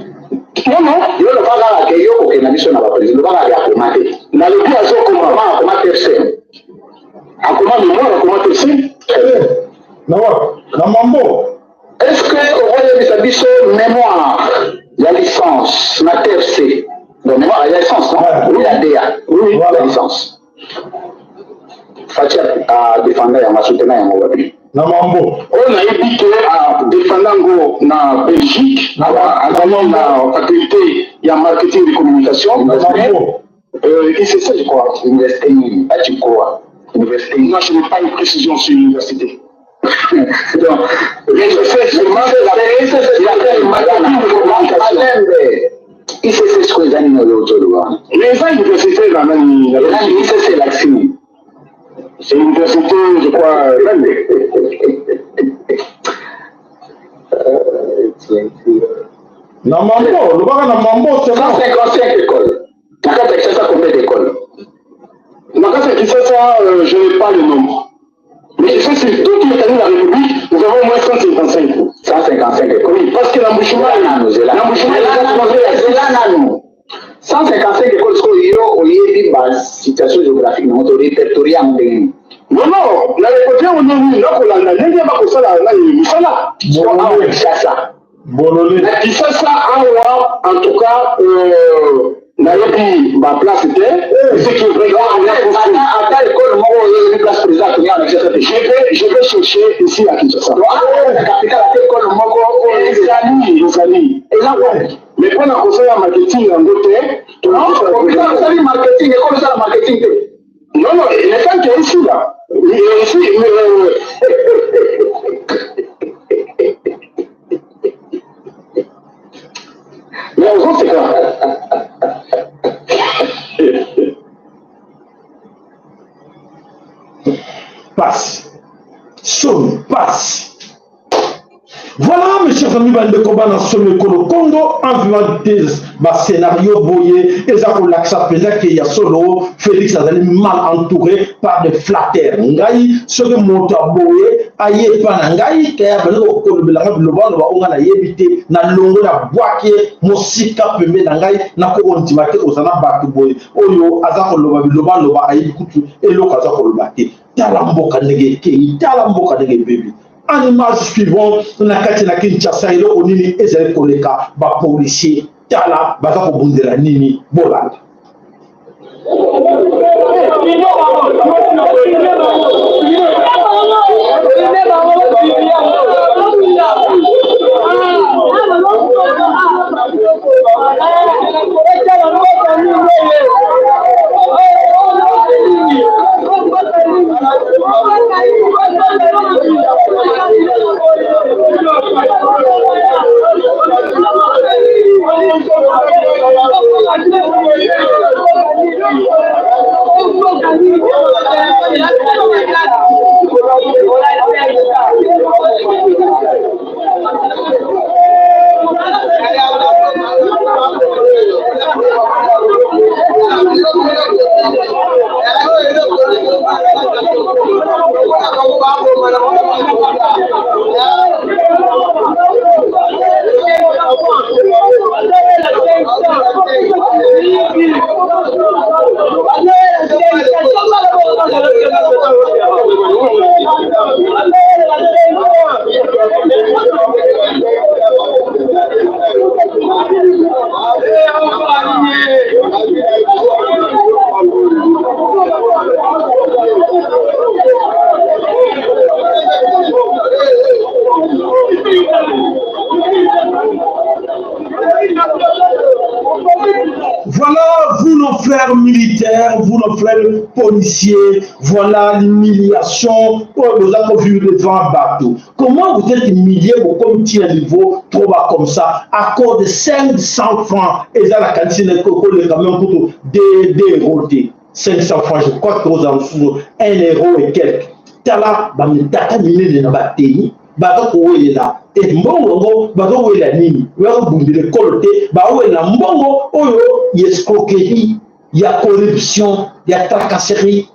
Non, non. Yo loba kaka ke yo kokenda biso na baprésident, loba kaka ke akoma te. Nalobi azokoma. Akoma, akoma TFC. Akoma mémoire, akoma TFC. Na wapi? Na mambo. Est-ce que okoyebisa biso mémoire ya licence na TFC? Donc mémoire ya licence, non? Ouais. Oui, ya DA. Oui. Voilà. Ya licence. Fatshi adefenda yango, asutena yango wapi? Na mambo. Oyo nayebi ke adefenda yango na Belgique, azali na faculté ya marketing de communication. Na mambo. ICC, je crois. Université nini? Pas tu crois. Université nini? Non, je n'ai pas une précision sur l'université. Donc, mais je sais seulement la marketing de communication. ICC sikoyo eza nini oyo ozoloba wana? Mais eza université na nani? Eza nini ICC elakisi nini? C'est une université, je crois, nani? Na mambo, lobaka na mambo, c'est bon. 155 écoles. Na kati ya Kinshasa, combien d'écoles? Na kati ya Kinshasa, je n'ai pas le nombre. Mais je sais sur toute l'étendue de la République, nous avons au moins 155. 155 écoles. Oui, parce que l'embouchement, Zela nanu, zela. l'embouchement, Zela nanu. 155 écoles, sikoyo yo oyebi ba situation géographique nango to répertorier yango ndenge nini? Non, non, na répertorier yango ndenge nini? Nakolanda ndenge bakosala nani mosala. Sikoyo awa na Kinshasa. Bolole. Na Kinshasa awa, en tout cas, nayebi ba place te. Ce qui est vrai, on a construit. Ata école moko oyebi place président atongi awa na Kinshasa te. Je vais chercher ici à Kinshasa. Donc awa na capitale ata école moko oyo Ezali, ezali. Eza wapi? Mais mpona kosala marketing yango te. Non, osali marketing, école osala marketing te. Non, non, le temps que ici là. Ici, mais, mais ozoseka. Passe. Soni, passe. Voilà, mes chers amis, bandeko bana somi ekolo Congo, en vivant des bascénario boye, eza kolakisa mpenza ke ya solo Félix azali mal entouré par des flatteurs. Ngai soki moto aboye aye epa na ngai ke abandi kolobela ngai bilobaloba oyo ngai nayebi te, na longo na bwaki ye mosika pembe na ngai, nakokondima te kozala na bato boye oyo aza koloba bilobaloba, ayebi kutu eloko aza koloba te. Tala mboka ndenge ekei, tala mboka ndenge ebebi. En image suivante, na kati na Kinshasa, eloko nini ezali koleka? Bapolisier, tala baza kobundela nini? Bolanda. Voilà, vous nos frères militaires, vous nos frères policiers, voilà l'humiliation oyo boza kovivre devant bato. Comment vous êtes humilié bokomi ti na niveau trop bas comme ça à cause de 500 francs eza na kanisi na koleka meme kutu 2 euros te 500 francs je crois que oza mosusu 1 euro et quelque. Tala bamitata minene na bateni baza kowelela e mbongo yango bazowelela nini? Bakobundela ekolo te, bawelela mbongo oyo ya escroquerie, ya corruption, ya tracasserie.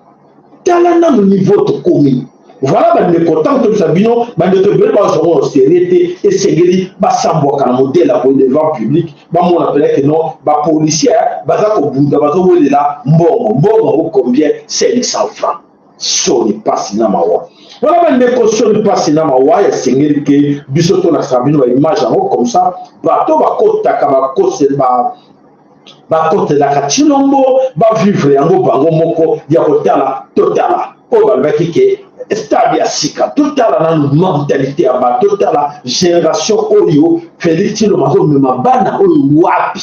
Tala nanu niveau tokomi. Voilà bandeko, ntango tobisa bino bandeko ebele bazwa ngo serie te, esengeli basambwaka na modele ya boye devant public, bamona mpenza ke non bapolicier baza kobunda, bazowelela mbongo. Mbongo yango combien? 500 francs. Soni pasi na mawa. Wana bandeko, soni pasi na mawa, esengeli ke biso tolakisaka bino ba image yango comme ça bato bakotaka bakotelaka Tshilombo bavivre yango bango moko ya kotala. Totala oyo balobaki ke stade ya sika, totala nanu mentalité ya bato, totala génération oyo Félix Tshilombo azomema bana oyo wapi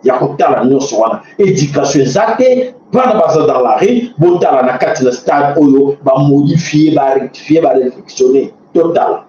ya kotala nyonso wana. Éducation eza te, bana baza dans la rue. Botala na kati na stade oyo bamodifie, barectifie, bareflectionne. Totala.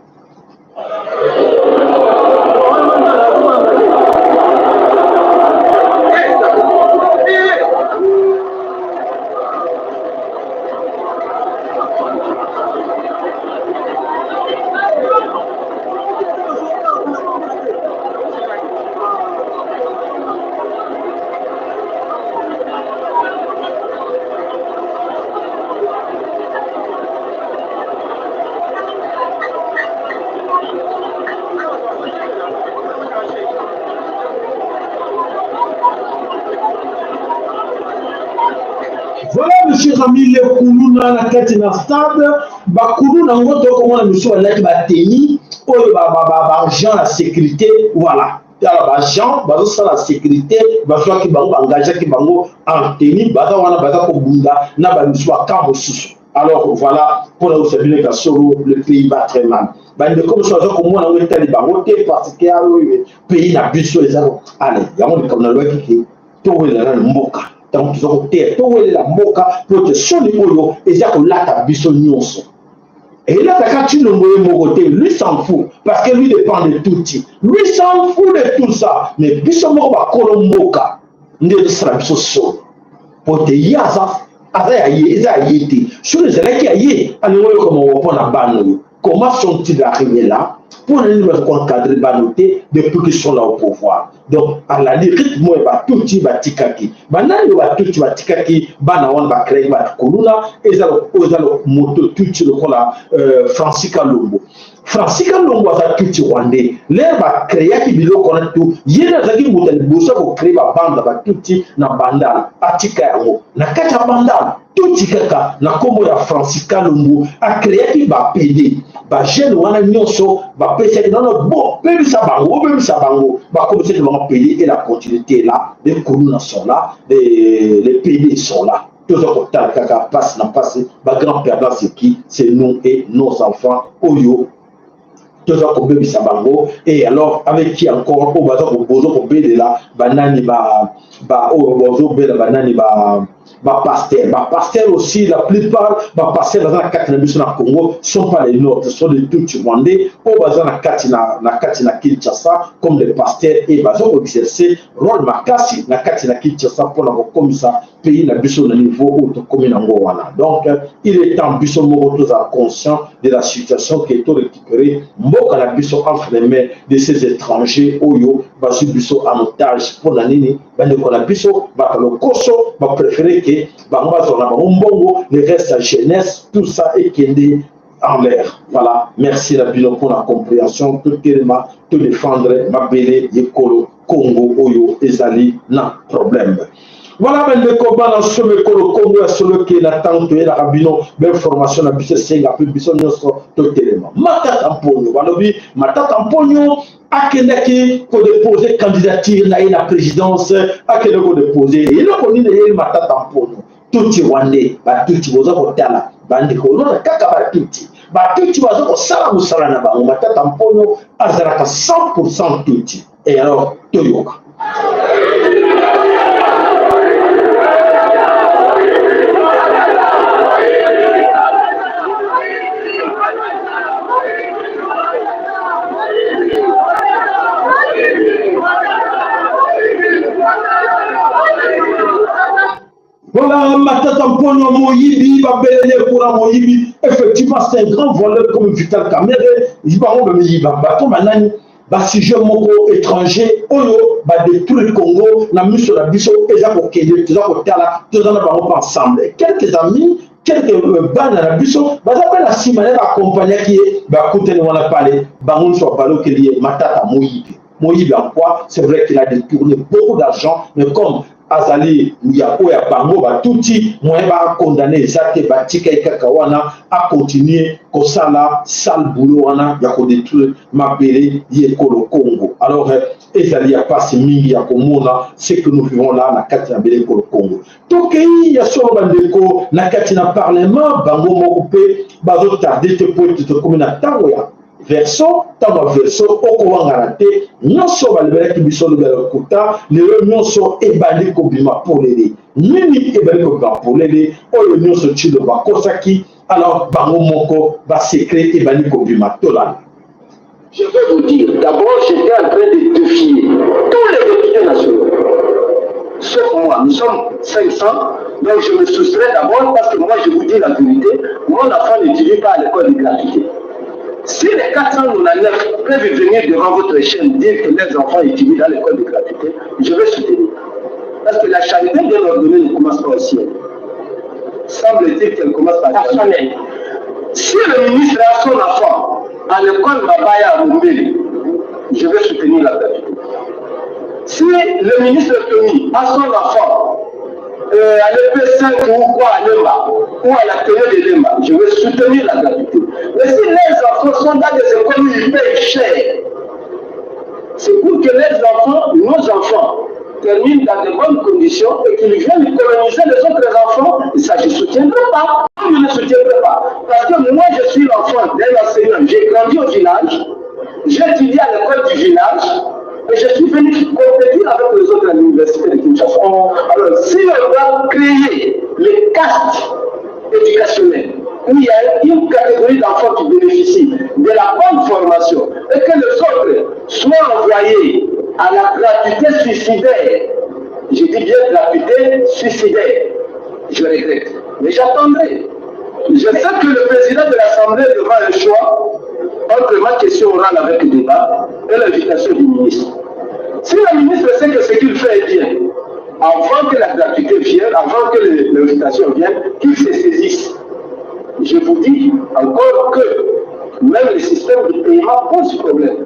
Voilà, mes chers amis, les kuluna na kati na stade, bakuluna yango tokomona misu balaki bateni oyo baagent ya sécurité. Voilà, tala baagent bazosala sécurité, bazwaki bango, baengageaki bango en tenue, baza wana baza kobunda na bamisu bakamp mosusu. Alors voilà, mpona kosa bino eka solo, le pays va très mal. Bandeko mosusu baza komona yango etali bango te, parce que oyo pays na biso eza ale yango. Likambo nalobaki ke towelela nanu mboka, ntango toza koteya, towelela mboka po te soni oyo eza kolata biso nyonso. Elataka Tshilombo ye moko te, lui s'en fout parce que lui dépend de tout, lui s'en fout de tout ça, mais biso moko bakolo mboka nde ezosala biso soni, po te ye aza aza ya ye, eza ya ye te. Soki ezalaki ya ye, alingi oyoka mawa mpo na bana oyo. Comment sont-ils arrivés là? Mpo na nini baza koencadre bana te depuis qu'ils sont là au pouvoir? Donc alandi rythme oyo batuti batikaki. Banani oyo batuti batikaki bana wana bacreyaki bakuluna? Eza oyo eza moto tuti lokola Francis Kalombo. Francis Kalombo aza tuti rwandais. Lere bacreyaki biloko wana tu, ye nde azalaki moto ya liboso ya kocreye babanda batuti na Bandal. Atika yango na kati ya Bandal. Tutsi kaka na nkombo ya Francis Kalombo acreaki ba PD ba jeune wana nyonso bapesaki nono bo bebisa bango bobebisa bango bakomisaki bango PD et la continuité là les kuluna sont là les, les PD sont là toza kotala kaka mpasi na mpasi ba grand perdant c'est qui c'est nous et nos enfants oyo toza kobebisa bango et alors avec qui encore oyo baza bozo kobelela banani ba ba oyo bozobela banani ba ba pasteur ba pasteur aussi la plupart ba pasteur baza na kati na biso na Congo sont pas les nôtres sont des tutsi rwandais oyo baza na kati na na kati na Kinshasa comme les pasteurs et baza ko exercer rôle makasi na kati na Kinshasa mpona kokomisa pays na biso na niveau oyo tokomi nango wana donc il est temps biso moko tozala conscient de la situation ke to récupérer mboka na biso entre les mains de ces étrangers oyo bazwi biso en otage mpo na nini bandeko na biso bato lokoso bapréféré ke bango bazwa na bango mbongo le reste ya jeunesse tout ça ekende en l'air voilà merci na bino mpo na compréhension totelema to défendre mabele yekolo congo oyo ezali na problème Voilà bandeko bana somo ekolo Kongo ya solo ke na ntango toyelaka bino bainformation na biso esenga mpe biso nyonso totelema. Matata Mponyo balobi Matata Mponyo akendaki kodepose candidature na ye na présidence, akende kodepose eloko nini eyeli Matata Mponyo? Tutsi rwandais, batutsi boza kotala bandeko olona kaka batutsi, batutsi baza kosala mosala na bango. Matata Mponyo azalaka 100% tutsi. Et alors, toyoka. Voilà, Matata Mponyo Moyibi, babelele kuna Moyibi. Effectivement, c'est un grand voleur comme Vital Kamerhe. Bango bamiyiba, bato banani ba sujet moko étranger oyo ba détruire Congo na miso na biso eza kokende toza kotala toza na bango pa ensemble. Quelques amis, quelques euh, bana na biso baza mpe na nsima na ye baakompagnaki ye bakutani wana pale bango nyonso babalokeli ye Matata Moyibi. Moyibi en quoi? C'est vrai qu'il a détourné beaucoup d'argent, mais comme azali ya oyo ya bango batuti moyen bakondane eza te batika ye kaka wana akontinue kosala sale boulot wana ya kodetruire mabele ye ekolo Congo. Alors ezali ya mpasi mingi ya komona ce que nous vivons là na kati na mabele ekolo Congo. Tokei ya solo bandeko na kati na parlement bango moko mpe bazotarde te mpo ete tokomi na ntango ya verso ntango ya verso okowangana te nyonso balobelaki biso lobi ya lokuta lelo nyonso ebandi kobima polele nini ebandi kobima polele oyo nyonso Tshilo bakosaki alors bango moko basecret ebandi kobima tolanda. Je vais vous dire, d'abord, j'étais en train de défier tous les députés nationaux. Sauf moi, nous sommes 500, donc je me soustrais d'abord parce que moi, je vous dis la vérité, mon enfant n'étudie pas à l'école de gratuité. Si les 499 peuvent venir devant votre chaîne dire que leurs enfants étudient dans l'école de gratuité, je vais soutenir. Parce que la charité bien ordonnée ne commence pas au ciel. Semble-t-il qu'elle commence par personnel. Si le ministre a son enfant à l'école Mabaya à Mombele, je vais soutenir la gratuité. Si le ministre Tony a son enfant euh, à l'EP5 ou quoi à Lemba, ou à la télé de Lemba, je vais soutenir la gratuité. Mais si les enfants sont dans des écoles où ils payent cher, c'est pour que les enfants, nos enfants, terminent dans de bonnes conditions et qu'ils viennent coloniser les autres enfants, ça je ne soutiendrai pas. Je ne soutiendrai pas. Parce que moi, je suis l'enfant d'un enseignant. J'ai grandi au village, j'ai étudié à l'école du village, et je suis venu compétir avec les autres à l'université de Kinshasa. Alors, si on doit créer les castes éducationnelles, où il y a une catégorie d'enfants qui bénéficient de la bonne formation et que les autres soient envoyés à la gratuité suicidaire, je dis bien gratuité suicidaire, je regrette. Mais j'attendrai. Je sais que le président de l'Assemblée devra un choix entre ma question orale avec le débat et l'invitation du ministre. Si le ministre sait que ce qu'il fait est bien, avant que la gratuité vienne, avant que l'invitation vienne, qu'il se saisisse. Je vous dis encore que même le système de paiement pose problème.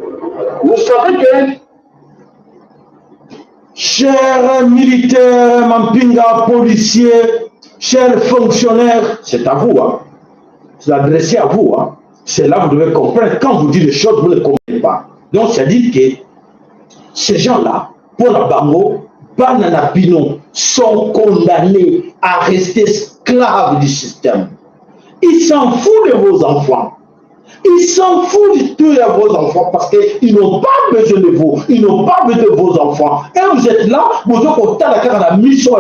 Vous savez que Chers militaires, mampinga, policiers, Chers fonctionnaires, c'est à vous, hein. C'est adressé à vous, hein. C'est là que vous devez comprendre. Quand vous dites des choses, vous ne comprenez pas. Donc, c'est-à-dire que ces gens-là, pour la bango, bana na bino, sont condamnés à rester esclaves du système. Ils s'en foutent de vos enfants. Ils s'en foutent du tout de vos enfants parce qu'ils n'ont pas besoin de vous. Ils n'ont pas besoin de vos enfants. Et vous êtes là, vous êtes la mission,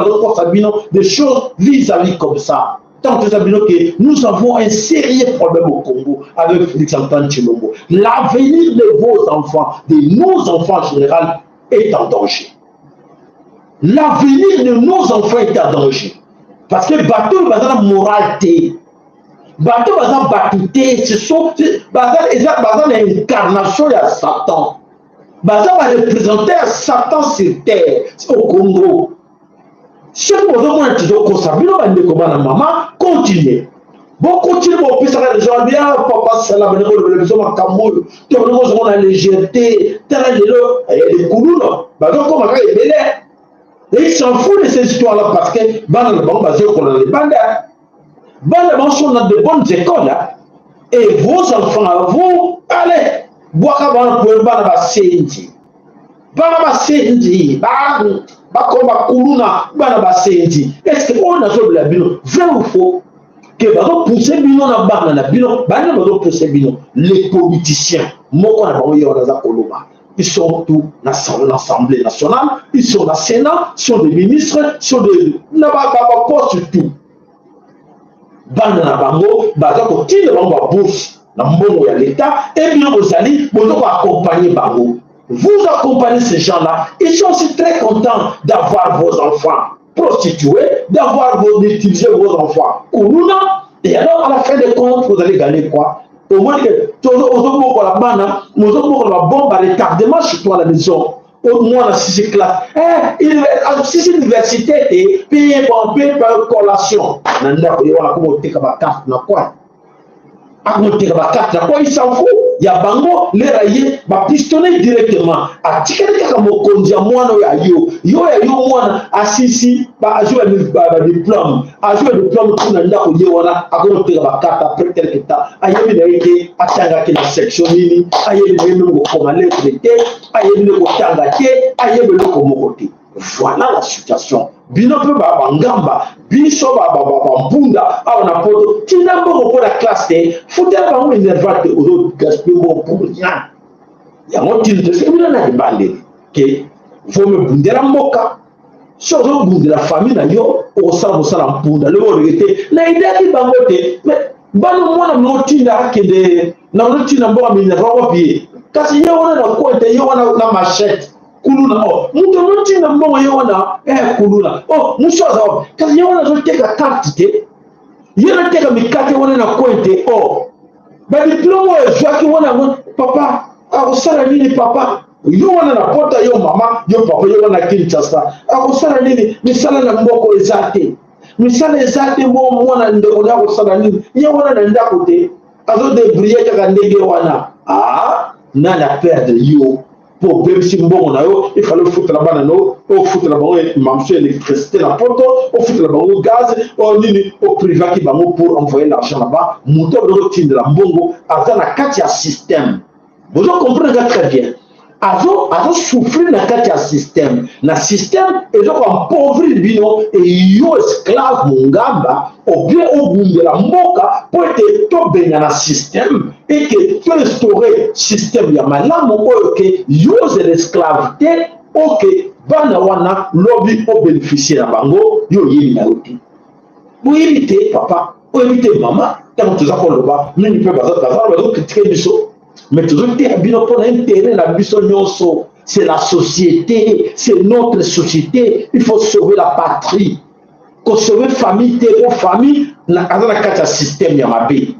des choses vis-à-vis comme ça. Tant que nous avons un sérieux problème au Congo avec Félix Antoine Tshilombo. L'avenir de vos enfants, de nos enfants en général, est en danger. L'avenir de nos enfants est en danger. Parce que bato baza na morale te. Bato baza bato te, ce sont baza eza baza na incarnation ya Satan. Baza ba représenter ya Satan sur terre au Congo. Soki bozomona tozokosa bino, bandeko bana mama, continue, bokontinue bopesaka deja bien. Papa sala bandeko olobela biso makambo oyo to bandeko ozongo na légèreté. Tala lelo likuluna bazokoma kaka ebele et ils s'en foutent de ces histoires là parce que bana na bango bazokola na libanda, bana bango sont dans de bonnes écoles, hein. Et vos enfants à vous, allez bwaka bana po bana basenzi, bana basenzi bakoma bakuluna, bana basenzi. Est ce que oyo nazolobela bino vrai ou faux, ke bazopousse bino na bana na bino? Bana bazopousse bino, les politiciens, moko na bango ye wana aza koloba. Ils sont tous na l'Assemblée nationale, ils sont na Sénat, sont des ministres, sont des na baposte, tout. Bana na bango baza kotinda bango babourse na mbongo ya l'État e bino bozali boza koaccompagner bango. Vous accompagnez ces gens-là, ils sont aussi très contents d'avoir vos enfants prostitués, d'avoir vos, d'utiliser vos enfants kuluna. Et alors, à la fin des comptes, vous allez gagner quoi? Au moins que ozobokola bana, ozobokola babombe à retardement chez toi à la maison. Au moins na six classe, eh, six université te, mpe bon, mpe collation na ndako ye wana akoma oteka bacarte na coin, akoteka bacarte na coin. Il s'en fout ya bango. Lera ye bapistonne directement, atikali kaka mokonzi ya mwana oyo ayo yo ya yo. Mwana asisi, azwi badiplôme, azwi badiplôme kuna ndako, ye wana akoteka bacarte. Après quelque temps, ayebi na ye te atangaki na section nini, ayebi na ye même kokoma lettre te, ayebi nde kotanga te, ayebi eloko moko te. Voilà la situation. Bino mpe bangamba, biso bampunda awa na Poto, tinda mbongo mpo na classe te, futela bango minerval te, ozogaspiller mbongo pour rien. Yango ntina tosoki bino na ebandeli ke vomebundela mboka. So ozobundela famille na yo, okosala mosala mpunda lelo oloki te na idaki bango te. Mais bana, mwana motinda akende na ozotinda mboka minerval wapi ye? Kasi ye wana na kwete, ye wana na machette, kuluna. O moto azotinda mbongo ye wana, eh, kuluna. O mosu aza wapi? Kasi ye wana azoteka carte te, ye azoteka mikate wana na coin te. O badiplôme oyo ezwaki wana yango, papa akosala nini? Papa yo wana na pota, yo mama, yo papa, yo wana Kinshasa, akosala nini? Misala na mboko eza te, misala eza te. Mo mwana ndeko na akosala nini? Ye wana na ndako te, azodébrouiller kaka ndenge wana. Ah, nani aperdre? Yo, mpo obebisi mbongo na yo. Ifale ofutela bana no, ofutela bango mamosu électricité na Poto, ofutela bango gaz o nini, oprivaki bango pour envoyer l'argent là-bas. Moto azotindela mbongo aza na kati ya système. Bozo comprendre nga très bien. Azo azosouffrir na kati ya système, na système ezokoappauvrir bino. Eyo esclave mongamba obie obundela mboka mpo ete tobenga na système eke toinstaure système ya malamu oyo ke yo ozela esclave te, oke bana wana lobi obénéficie na bango. Yo oyebi na yo te, boyebi te papa, oyebi te mama. Ntango toza koloba mingi mpe bazocritiquer biso, mais tozoteya bino mpona intérêt na biso nyonso. C'est la société, c'est notre société. Il faut sauver la patrie, kosauver famille te, po famille aza na kati ya système ya mabe.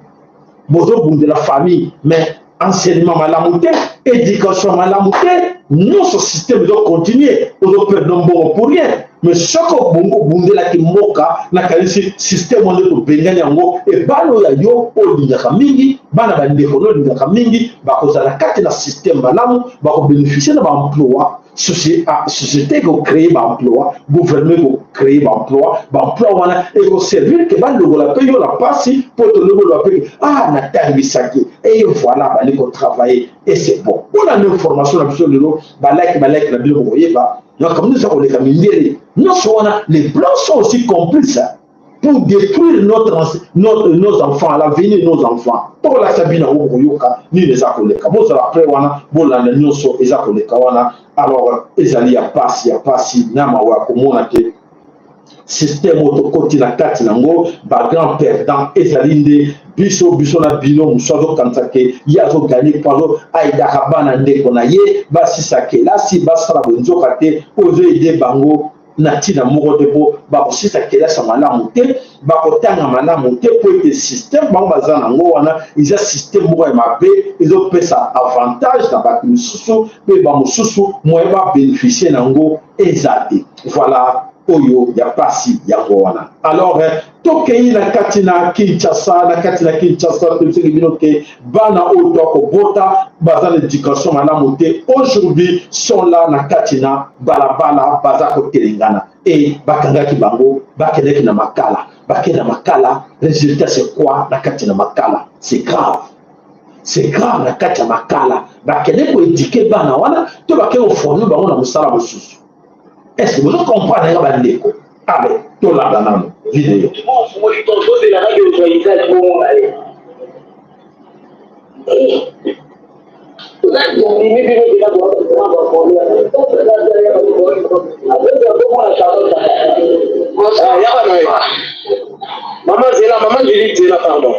Bozobundela famille, mais enseignement malamu te, éducation malamu te, nyonso système ezocontinue, ozoperdre mbongo pour rien. Mais soki obundelaki mboka, nakanisi système wana tobengani yango. Ebana oyo ya yo olingaka mingi, bana bandeko no olingaka mingi, bakozala kati na système malamu, bakobénéficie na baemploi. Société ekocreye baemploi, gouvernement ekocreye baemploi, baemploi wana ekoservir ke balongola mpe yo na mpasi, mpo tolongolola mpe ke ah natangisaki et voilà, bali kotravailler et c'est bon. Mpona na information na biso lelo, balike balike na bino, bokoyeba makambo nyonso koleka mindele nyonso wana. Les blancs sont aussi complices pour détruire nos enfants, l'avenir de nos enfants. Tokolakisa bino yango, bokoyoka nini eza koleka. Bozala prêt wana, bolanda nyonso eza koleka wana. Alors ezali ya pasi, ya pasi na mawa ya komona te système oyo tokoti na kati nango. Bagrand perdant ezali nde biso, biso na bino. Mosu azokanisa ke ye azoganye mpo azo aidaka bana ndeko na ye basisa kelasi, basala bonzoka te. Ozoaider bango na ntina moko te, mpo bakosisa kelasi ya malamu te, bakotanga malamu te, mpo ete système bango baza nango wana eza système moko ya mabe, ezopesa avantage na bato mosusu, mpe bamosusu moyen babénéficie nango eza te. Voilà oyo ya pasi yango wana. Alors tokei na kati na Kinshasa. Na kati na Kinshasa, toyebisaki bino ke bana oyo toakobota baza na éducation malamu te. Aujourd'hui sont là na kati na balabala, baza kotelengana e bakangaki bango, bakendaki na Makala. Bakende na Makala, résultat c'est quoi na kati na Makala? C'est grave, c'est grave. Na kati ya Makala, bakende koéduquer bana wana to bakende koformer bango na mosala mosusu? Est ce que bozo comprendre nga, bandeko? Ale, tolanda nano video. Tozelakaki ozwa Isaac bongo na ye bimi bino mpena Yaka na ye, mama Zela, mama Julie Zela, pardon.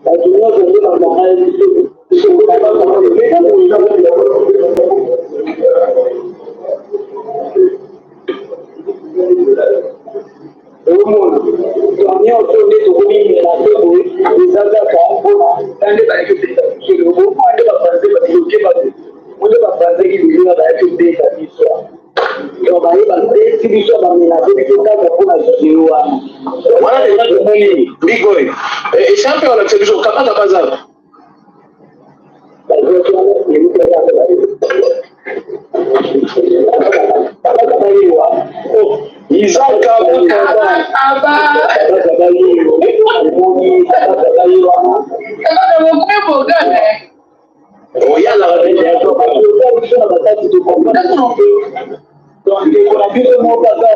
Bato nyonso nde bakanga biso. Omona nyonso nde tokomi menase boye, eza kaka mpona nde bayaki obeta biso eloko nde bafrançais babloke bato, nde bafrançais kilelo bayaki obeta biso. Donc baye babeti biso, bamenase biso kaka mpona video wana. Wana deja tomoni bigoy esampe olakisa biso kabaka baza. Isaac. Aba. Oyalaka. Ndeko na biso moko aza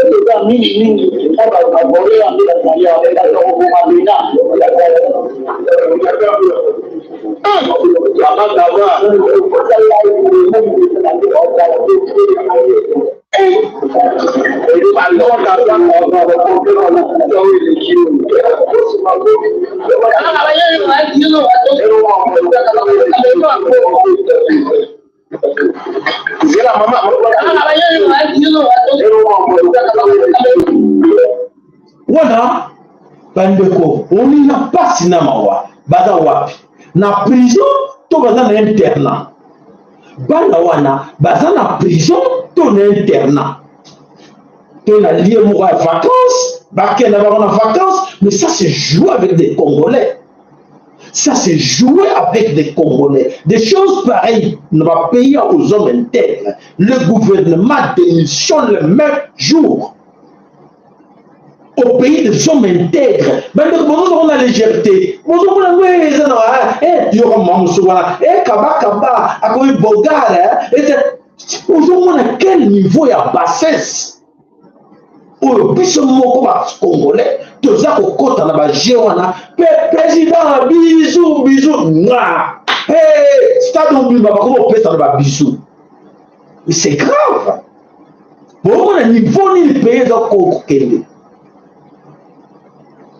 eza mingimingi na bavole yango, bazali okoboma bena. Kaba kaba. Zela, mama. Wana bandeko, oni na mpasi na mawa. Baza wapi? Na prison to baza na internat? Bana wana baza na prison to na internat to na lieu moko ya vacances, bakenda bango na vacances? Mais ça, c'est jouer avec des Congolais. Ça, c'est jouer avec des Congolais. Des choses pareilles dans un pays aux hommes intègres, le gouvernement démissionne le même jour. Au pays des hommes intègres, bandeko, bozozonga na légèreté, bozomona ngo eza na yoka mama mosusu wana kabakaba akomi bogare. Ozomona quel niveau ya bassesse oyo biso moko bacongolais toza kokɔta na bajeu wana. Mpe président, bisou bisou nga, stade mobimba bakomi kopesa na babisous. C'est grave. Bomona niveau nini pays eza kokende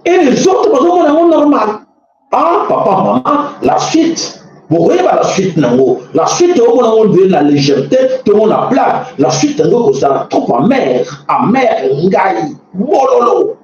et les autres bazomona yango normal. Ah papa, mama, la suite, bokoyeba la suite nango. La suite omona yango nde na légèreté, tomona blague. La suite yango ekozala trop amer, amer. Ngai bololo,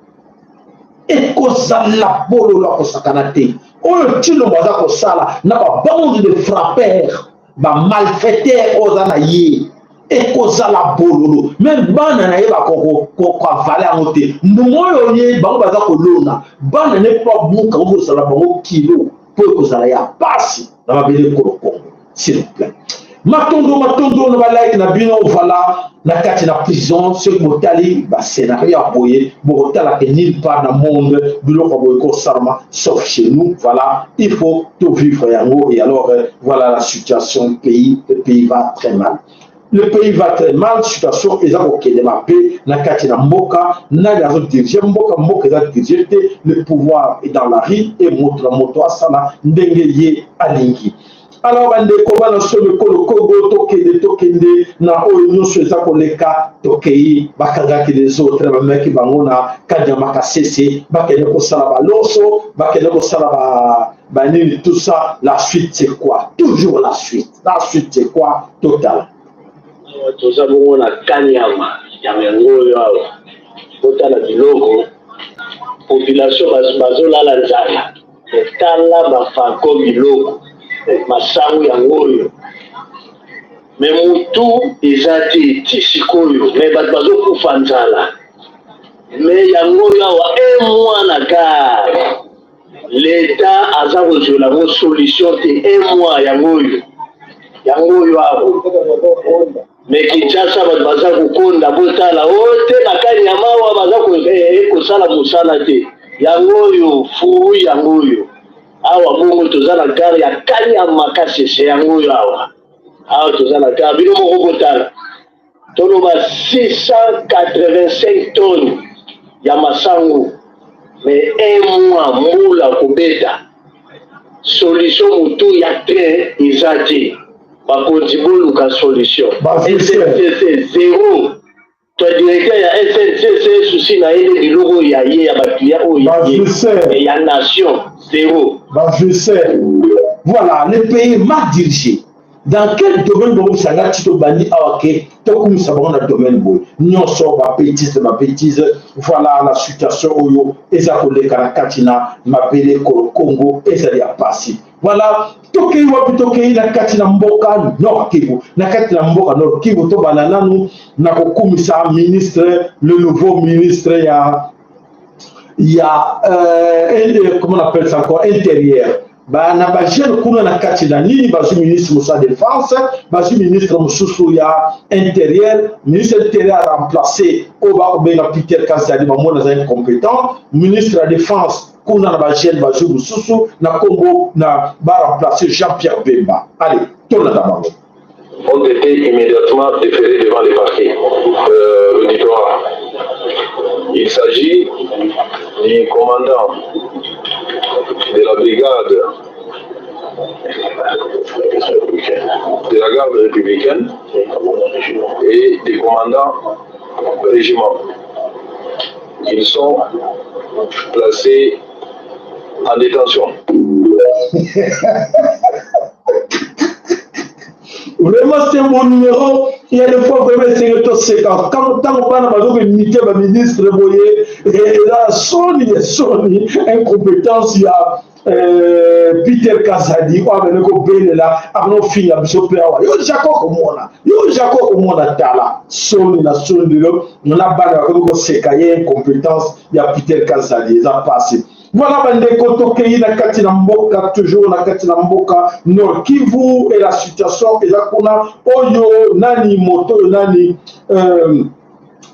ekozala bololo akosakana te. Oyo Tshilombo aza kosala na babande de frappeur, bamalfaiteur oyo aza na ye, ekozala bololo. Même bana na ye bakokoavaler yango te. Mbongo oyo ye bango baza kolona, bana ne mpo babuka, okozala bango kilo. mpo ekozala ya pasi na mabele ekolo Congo. S'il vous plaît. Matondo matondo na ba like na bino. Voilà, na kati na prison, soki botali ba scénario ya boye, bokotala ke nulle part na monde biloko ya boye kosalama sauf chez nous. Voilà, il faut tout vivre yango. Et alors voilà la situation pays, le pays va très mal, le pays va très mal. Situation eza kokende mabe na kati na mboka. Nani azodirige mboka? Mboka eza dirige te. Le pouvoir est dans la rue et moto na moto asala ndenge ye alingi. Alors bandeko bana so ekolo Kongo, tokende, tokende na oyo nyonso eza koleka. Tokei, bakangaki les autres, bamemaki bango na Kanyama Kasese, bakende kosala baloso, bakende kosala banini, tout ça. La suite, c'est quoi? Toujours la suite, la suite, c'est quoi? Total. Toza bongo na Kanyama yango oyo awa. Botala biloko, population bazolala nzala. Tala bafako biloko, masango yango oyo, mais mutu eza te ti sikoyo, mais bato bazokufa nzala. Mais yango oyo awa, un mois na gare, l'État aza kozwela yango solution te. Un mois yango oyo, yango oyo awa. Mais Kinshasa bato baza kokonda. Botala o te, na Kanyama awa baza kosala mosala te. Yango oyo fruit, yango oyo awa. Bongo toza na gare ya Kanyama Kasese, yango oyo awa. Awa toza na gare, bino moko botala. Toloba 685 tonnes ya masango, mais un mois, mbula kobeta, solution motu ya train eza te. Bakonzi, boluka solution. SNCC zéro. To directeur ya SNCC, souci na ye nde biloko oyo ya ye, ya baclient oyo ya ye, ya nation zéro. Voilà, le pays mal dirigé. Dans quel domaine bokosanga ti tobandi awa ke tokumisa bango na domaine boye nyonso? Babêtises, babêtises. Voilà la situation oyo eza koleka na kati na mabele ekolo Congo, ezali ya pasi. Voilà, tokei wapi? Tokei na kati na mboka Nord Kivu. Na kati na mboka Nord Kivu, tobanda nanu na kokumisa ministre, le nouveau ministre ya, comment on appelle ça encore, intérieur. Na bajeune kuna na kati na nini, bazwi ministre mosusu ya défense, bazwi ministre mosusu ya intérieur. Ministre intérieur aremplace oyo bakobenga Peter Kazadi, bamona aza incompétent. Ministre ya défense kuna na bajeune, bazwi mosusu na nkombo na baremplace Jean Pierre Bemba. Allez, tolanda bango. Ont été immédiatement déférés devant les parquets l'auditorat. Il s'agit du commandant de la brigade de la garde républicaine et des commandants régiments. Ils sont placés en détention. Vraiment, c'est mon numéro. Il y a des fois vraiment esenge toseka ntango bana bazokoimite baministre boye. Eza soni ya soni, incompétence ya Peter Kazadi oyo abende kobelela, abende kofinga biso mpe awa. Yo Jaco komona, yo Jaco komona, tala soni na soni. Lelo na bana bakoki koseka ye, incompétence ya Peter Kazadi, eza pasi. Voilà bandeko, tokei na kati na mboka, toujours na kati na mboka Nord Kivu, et la situation eza kuna oyo nani, moto oyo nani,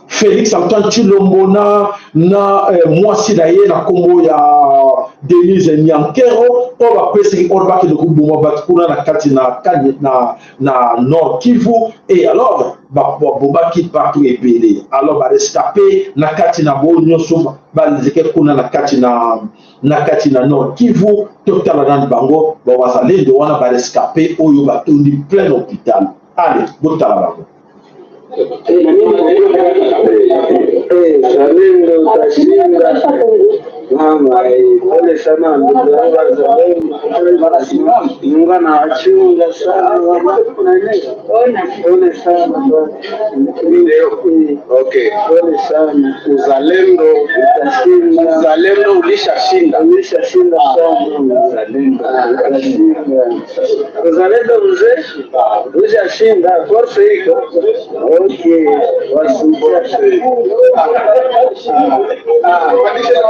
Félix Antoine Tshilombo na mwasi na ye na nkombo ya Denise Nyankero, oyo bapesaki oyo bakende koboma bato kuna na kati na Nord Kivu. Et alors babomaki bato ebele. Alors barescapés na kati na bo nyonso balezeke kuna na kati na Nord Kivu, totala nani bango bawazalendo wana, barescapés oyo batondi plein hôpital. Allez, botala bango. Zalendo utashinda mama, pole sana ndugu yangu wazalendo, Mungu anawachunga sana mama, pole sana. Okay. Pole sana. Uzalendo utashinda. Utashinda. Mzalendo ulishashinda. Ulishashinda sana. Mzalendo Utashinda. Mzalendo mzee, ulishashinda. Force iko. Okay. Wasuja.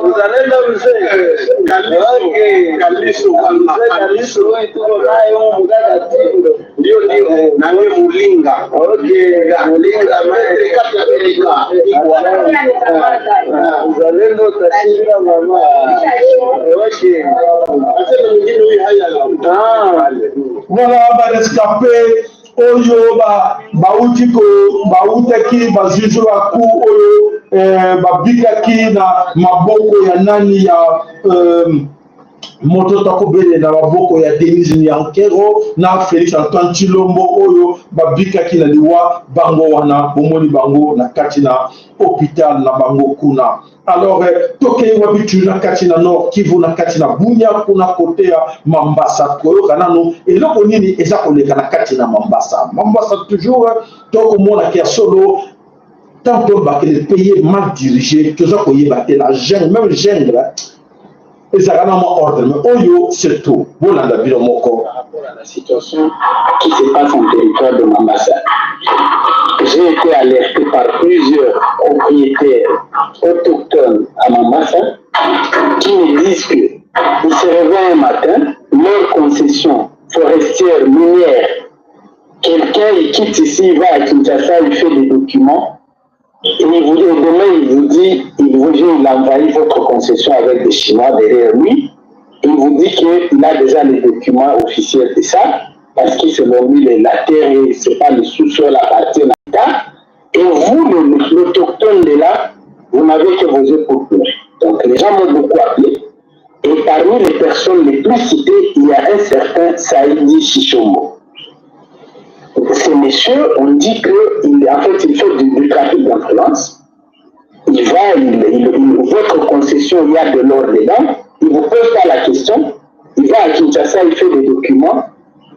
Mzalendo mzee. Okay. Kalisu Mzee Kalisu huyu tuko naye huyu mkaka Tindo. ndio ndio na wewe Mulinga. Okay, Mulinga Katereka. Mzalendo utashinda mama. Okay. Asema mwingine huyu haya Ah. Voilà barescape oyo bauti ko bautaki bajuge baku oyo eh, babikaki na maboko ya nani ya euh, moto takobele na maboko ya Denise Nyankero na Felix Antoine Tshilombo oyo babikaki na liwa bango wana bomoni bango na kati na hôpital na bango kuna. Alors eh, tokei wapi tu na kati na Nord Kivu na kati na Bunia kuna kote ya Mambasa koyoka nanu eloko nini eza koleka na kati na Mambasa. Mambasa toujours eh, tokomona ke ya solo tant tolobaka le pays est mal dirigé toza koyeba te la jungle même jungle ezalaka na mwa ordre mais oyo c'est tout bolanda bino moko. Par rapport à la situation qui se passe en territoire de Mambasa. J'ai été alerté par plusieurs propriétaires autochtones à Mambasa qui me disent que ils se réveillent un matin, leur concession forestière, minière, quelqu'un il quitte ici, il va à Kinshasa, il fait des documents, et il vous, et demain il vous dit, il vous dit, il envahit votre concession avec des Chinois derrière lui, il vous dit qu'il a déjà les documents officiels de ça, parce que selon lui, la terre, c'est pas le sous-sol appartient à l'État. Et vous, l'autochtone de là, vous n'avez que vos yeux pour pleurer. Donc les gens m'ont beaucoup appelé. Et parmi les personnes les plus citées, il y a un certain Saïdi Chichombo. Ce monsieur, on dit que, il, en fait, il fait du trafic d'influence. Il va, il, votre concession, il y a de l'or dedans. Il ne vous pose pas la question. Il va à Kinshasa, il fait des documents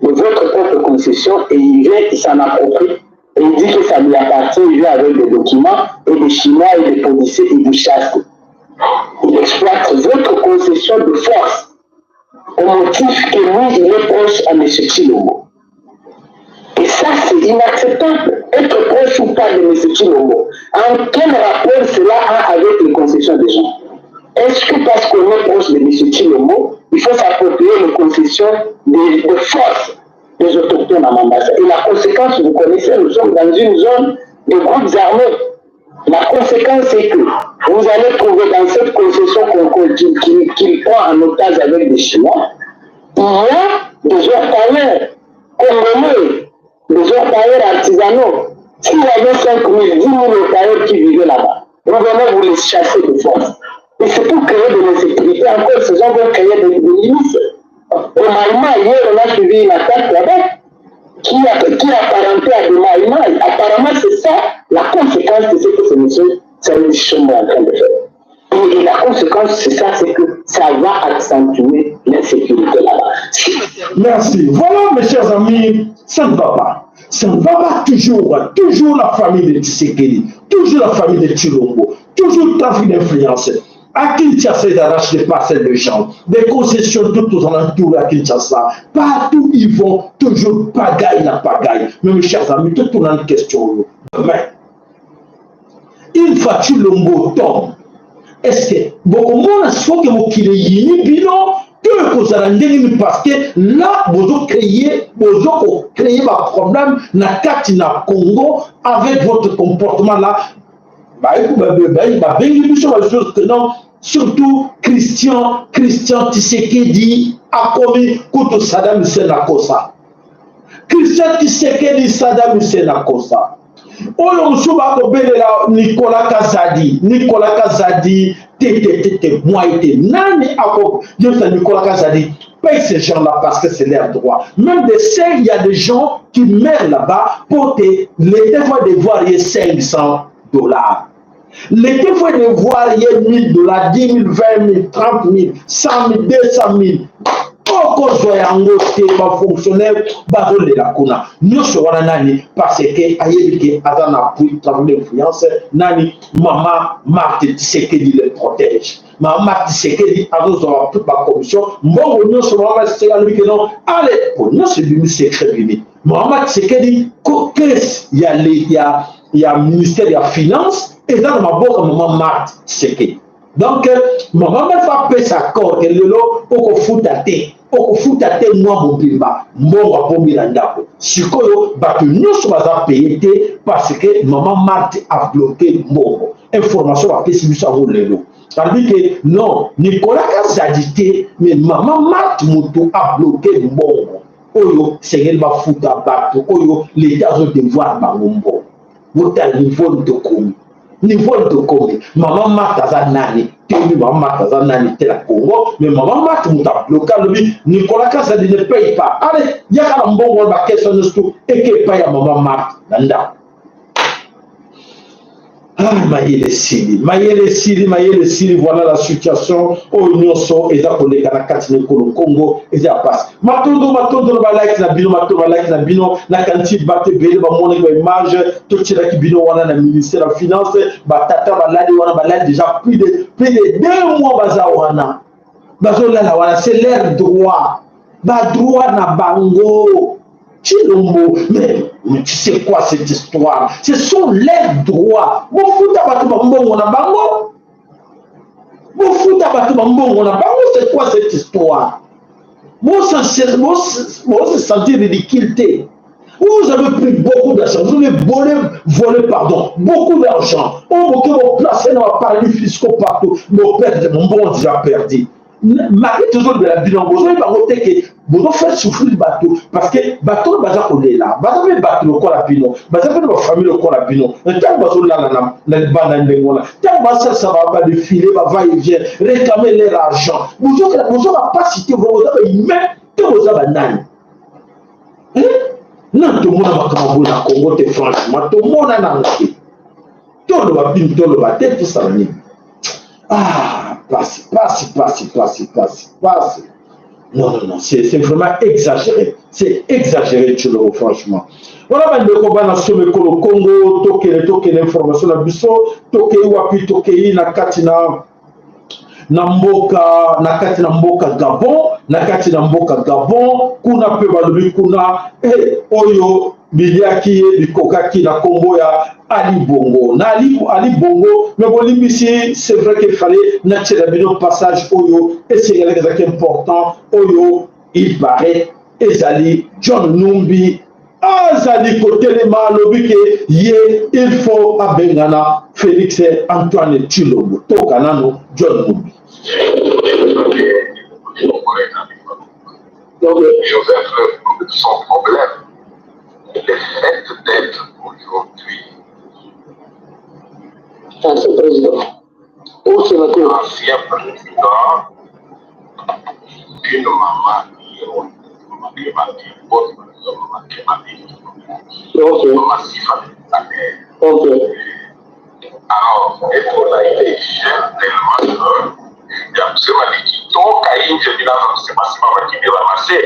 de votre propre concession et il vient, il s'en approprie. Et il dit que ça lui appartient, il vient avec des documents et des Chinois et des policiers, ils vous chassent. Il exploite votre concession de force au motif que lui, il est proche à M. Tshilombo. Et ça, c'est inacceptable. Être proche ou pas de M. Tshilombo, en quel rapport cela a avec les concessions des gens? Est-ce que parce qu'on est proche de M. Tshilombo, il faut s'approprier les concessions de force des autochtones à Mambasa? Et la conséquence, vous connaissez, nous sommes dans une zone de groupes armés. La conséquence, c'est que vous allez trouver dans cette concession qu'il prend en otage avec des Chinois, il y a des orpailleurs congolais, des orpailleurs artisanaux. S'il y avait 5 000, 10 000 orpailleurs qui vivaient là-bas, vous venez vous les chasser de force. Et c'est pour créer de l'insécurité. Encore, ces gens vont créer des milices. Au Maïma, hier, on a suivi une attaque là-bas qui apparentait à des Maïma. Apparemment, c'est ça la conséquence de ce que ce monsieur Saïd Chombo est en train de faire. Et la conséquence, c'est ça, c'est que ça va accentuer l'insécurité là-bas. Merci. Voilà, mes chers amis, ça ne va pas. Ça ne va pas toujours. Toujours la famille de Tshisekedi, toujours la famille de Tshilombo, toujours trafic d'influence. À Kinshasa, ils arrachent des parcelles de gens, des concessions tout aux alentours à Kinshasa. Partout ils vont, toujours pagaille na pagaille. Mais mes chers amis, tout tourne en question. Mais, une fois Tshilombo tombe, est-ce que bokomona soki mokili eyini bino to ekozala ndenge nini? Parce que là bozo créer, bozo ko créer ba problème na kati na Congo avec votre comportement là. Babengi biso ba que non, surtout Christian Tshisekedi akomi kutu Saddam Hussein akosa. Christian Tshisekedi Saddam Hussein akosa. Oyo mosusu bakobelela Nicolas Kazadi, Nicolas Kazadi te te te te moi te nani akoyebisa Nicolas Kazadi paye ces gens-là parce que c'est leur droit. Même des il y a des gens qui meurent là-bas pour te l'État va devoir y 500 $. L'État va devoir y 1000 $, 10 000, 20 000, 30 000, 100 000, 200 000. Okozwa yango te. Bafonctionnaire bazolela kuna nyonso wana nani? Parce que ayebi ke aza na appui, trafic d'influence. Nani? Mama Marthe Tshisekedi le protège. Mama Marthe Tshisekedi azozwa bacommission, mbongo nyonso. Mama Marthe Tshisekedi alobi ke non, ale po nyonso ebimi, secret ebimi. Mama Marthe Tshisekedi, caisse ya ministère ya Finance eza na maboko ya Mama Marthe Tshisekedi. Donc mama Marthe apesa accord ke lelo okofuta te, okofuta te mwa mobimba. Mbongo abombi na ndako. Sikoyo bato nyonso baza paye te parce que Mama Marthe abloqué mbongo. Information bapesi biso yango lelo, alobi ke non, Nicolas Kazadi te, mais Mama Marthe moto abloqué mbongo oyo sengeli bafuta bato oyo leta azodevoir bango mbongo. Botala niveau tokomi, niveau tokomi. Mama Marthe aza nani? Toyebi Mama Marthe aza nani te na Congo, mais Mama Marthe moto abloqué, alobi Nicolas Kazadi ne paye pas, ale yaka na mbongo wana. Baquestion nyonso tu eke epai ya Mama Marthe na ndako. Ah, mayele esili, mayele esili, mayele esili. Voilà la situation oyo nyonso eza koleka na kati na ekolo Congo, eza ya pasi. Matondo, matondo na balike na bino, matondo balike na bino. Nakanisi bato ebele bamonaki baimage totielaki bino wana na ministère ya Finance. Batata balali wana, balali déjà plus de 2 mois, baza wana, bazolala wana. C'est leur droit, badroit na bango. Tshilombo, mais tu sais quoi, cette histoire? Ce sont leurs droits. Bofuta bato bambongo na bango, bofuta bato bambongo na bango. C'est quoi cette histoire? Bose sentir ridicule te. Vous avez pris beaucoup d'argent, vous avez volé, volé, pardon, beaucoup d'argent. Oh, vous placé dans les paradis fiscaux partout. Mon père, mon bon déjà perdu. Mari tozolobela bino, bozoyeba bango te ke bozofaire souffrir bato, parce que bato oyo baza kolela baza mpe bato lokola bino, baza mpe na bafamille lokola bino. Ntango bazolala na libanda ndenge wana, ntango basalisa badéfilé, bava et vient réclamer leur argent, bozoka mpasi te? Boza bahumain te? Boza banani na tomona makambo boye na Congo te? Franchement, tomona nango te. Toloba bino, toloba te, tosala nini? Ah, pasi, pasi, pasi, pasi, pasi, pasi. Non, non, non, c'est vraiment exagéré, c'est exagéré, Tshilombo, franchement. Voilà, bandeko bana some ekolo Congo, tokende, tokende information na biso. Tokei wapi? Tokei na kati na mboka, na kati na mboka Gabon. Na kati na mboka Gabon kuna mpe balobi kuna oyo biliaki ye bikokaki na nkombo ya Ali Bongo na Ali Bongo. Mais bolimbisi, c'est vrai qu'il fallait natiela bino passage oyo esengelaki, ezalaki important. Oyo il paraît ezali John Numbi azali kotelema, alobi ke ye il faut abengana Félix Antoine Tshilombo. Toka nano John Numbi. Donc, Joseph, son problème, le fait d'être aujourd'hui ancien président ou sénateur, ancien président d'une maman qui est maman Clémentine, bonne maman Clémentine, maman Sifa sa mère. Alors, et on a été jeune tellement que ya kusema nikitoka nje ninaanza kusema sema wakiniramase,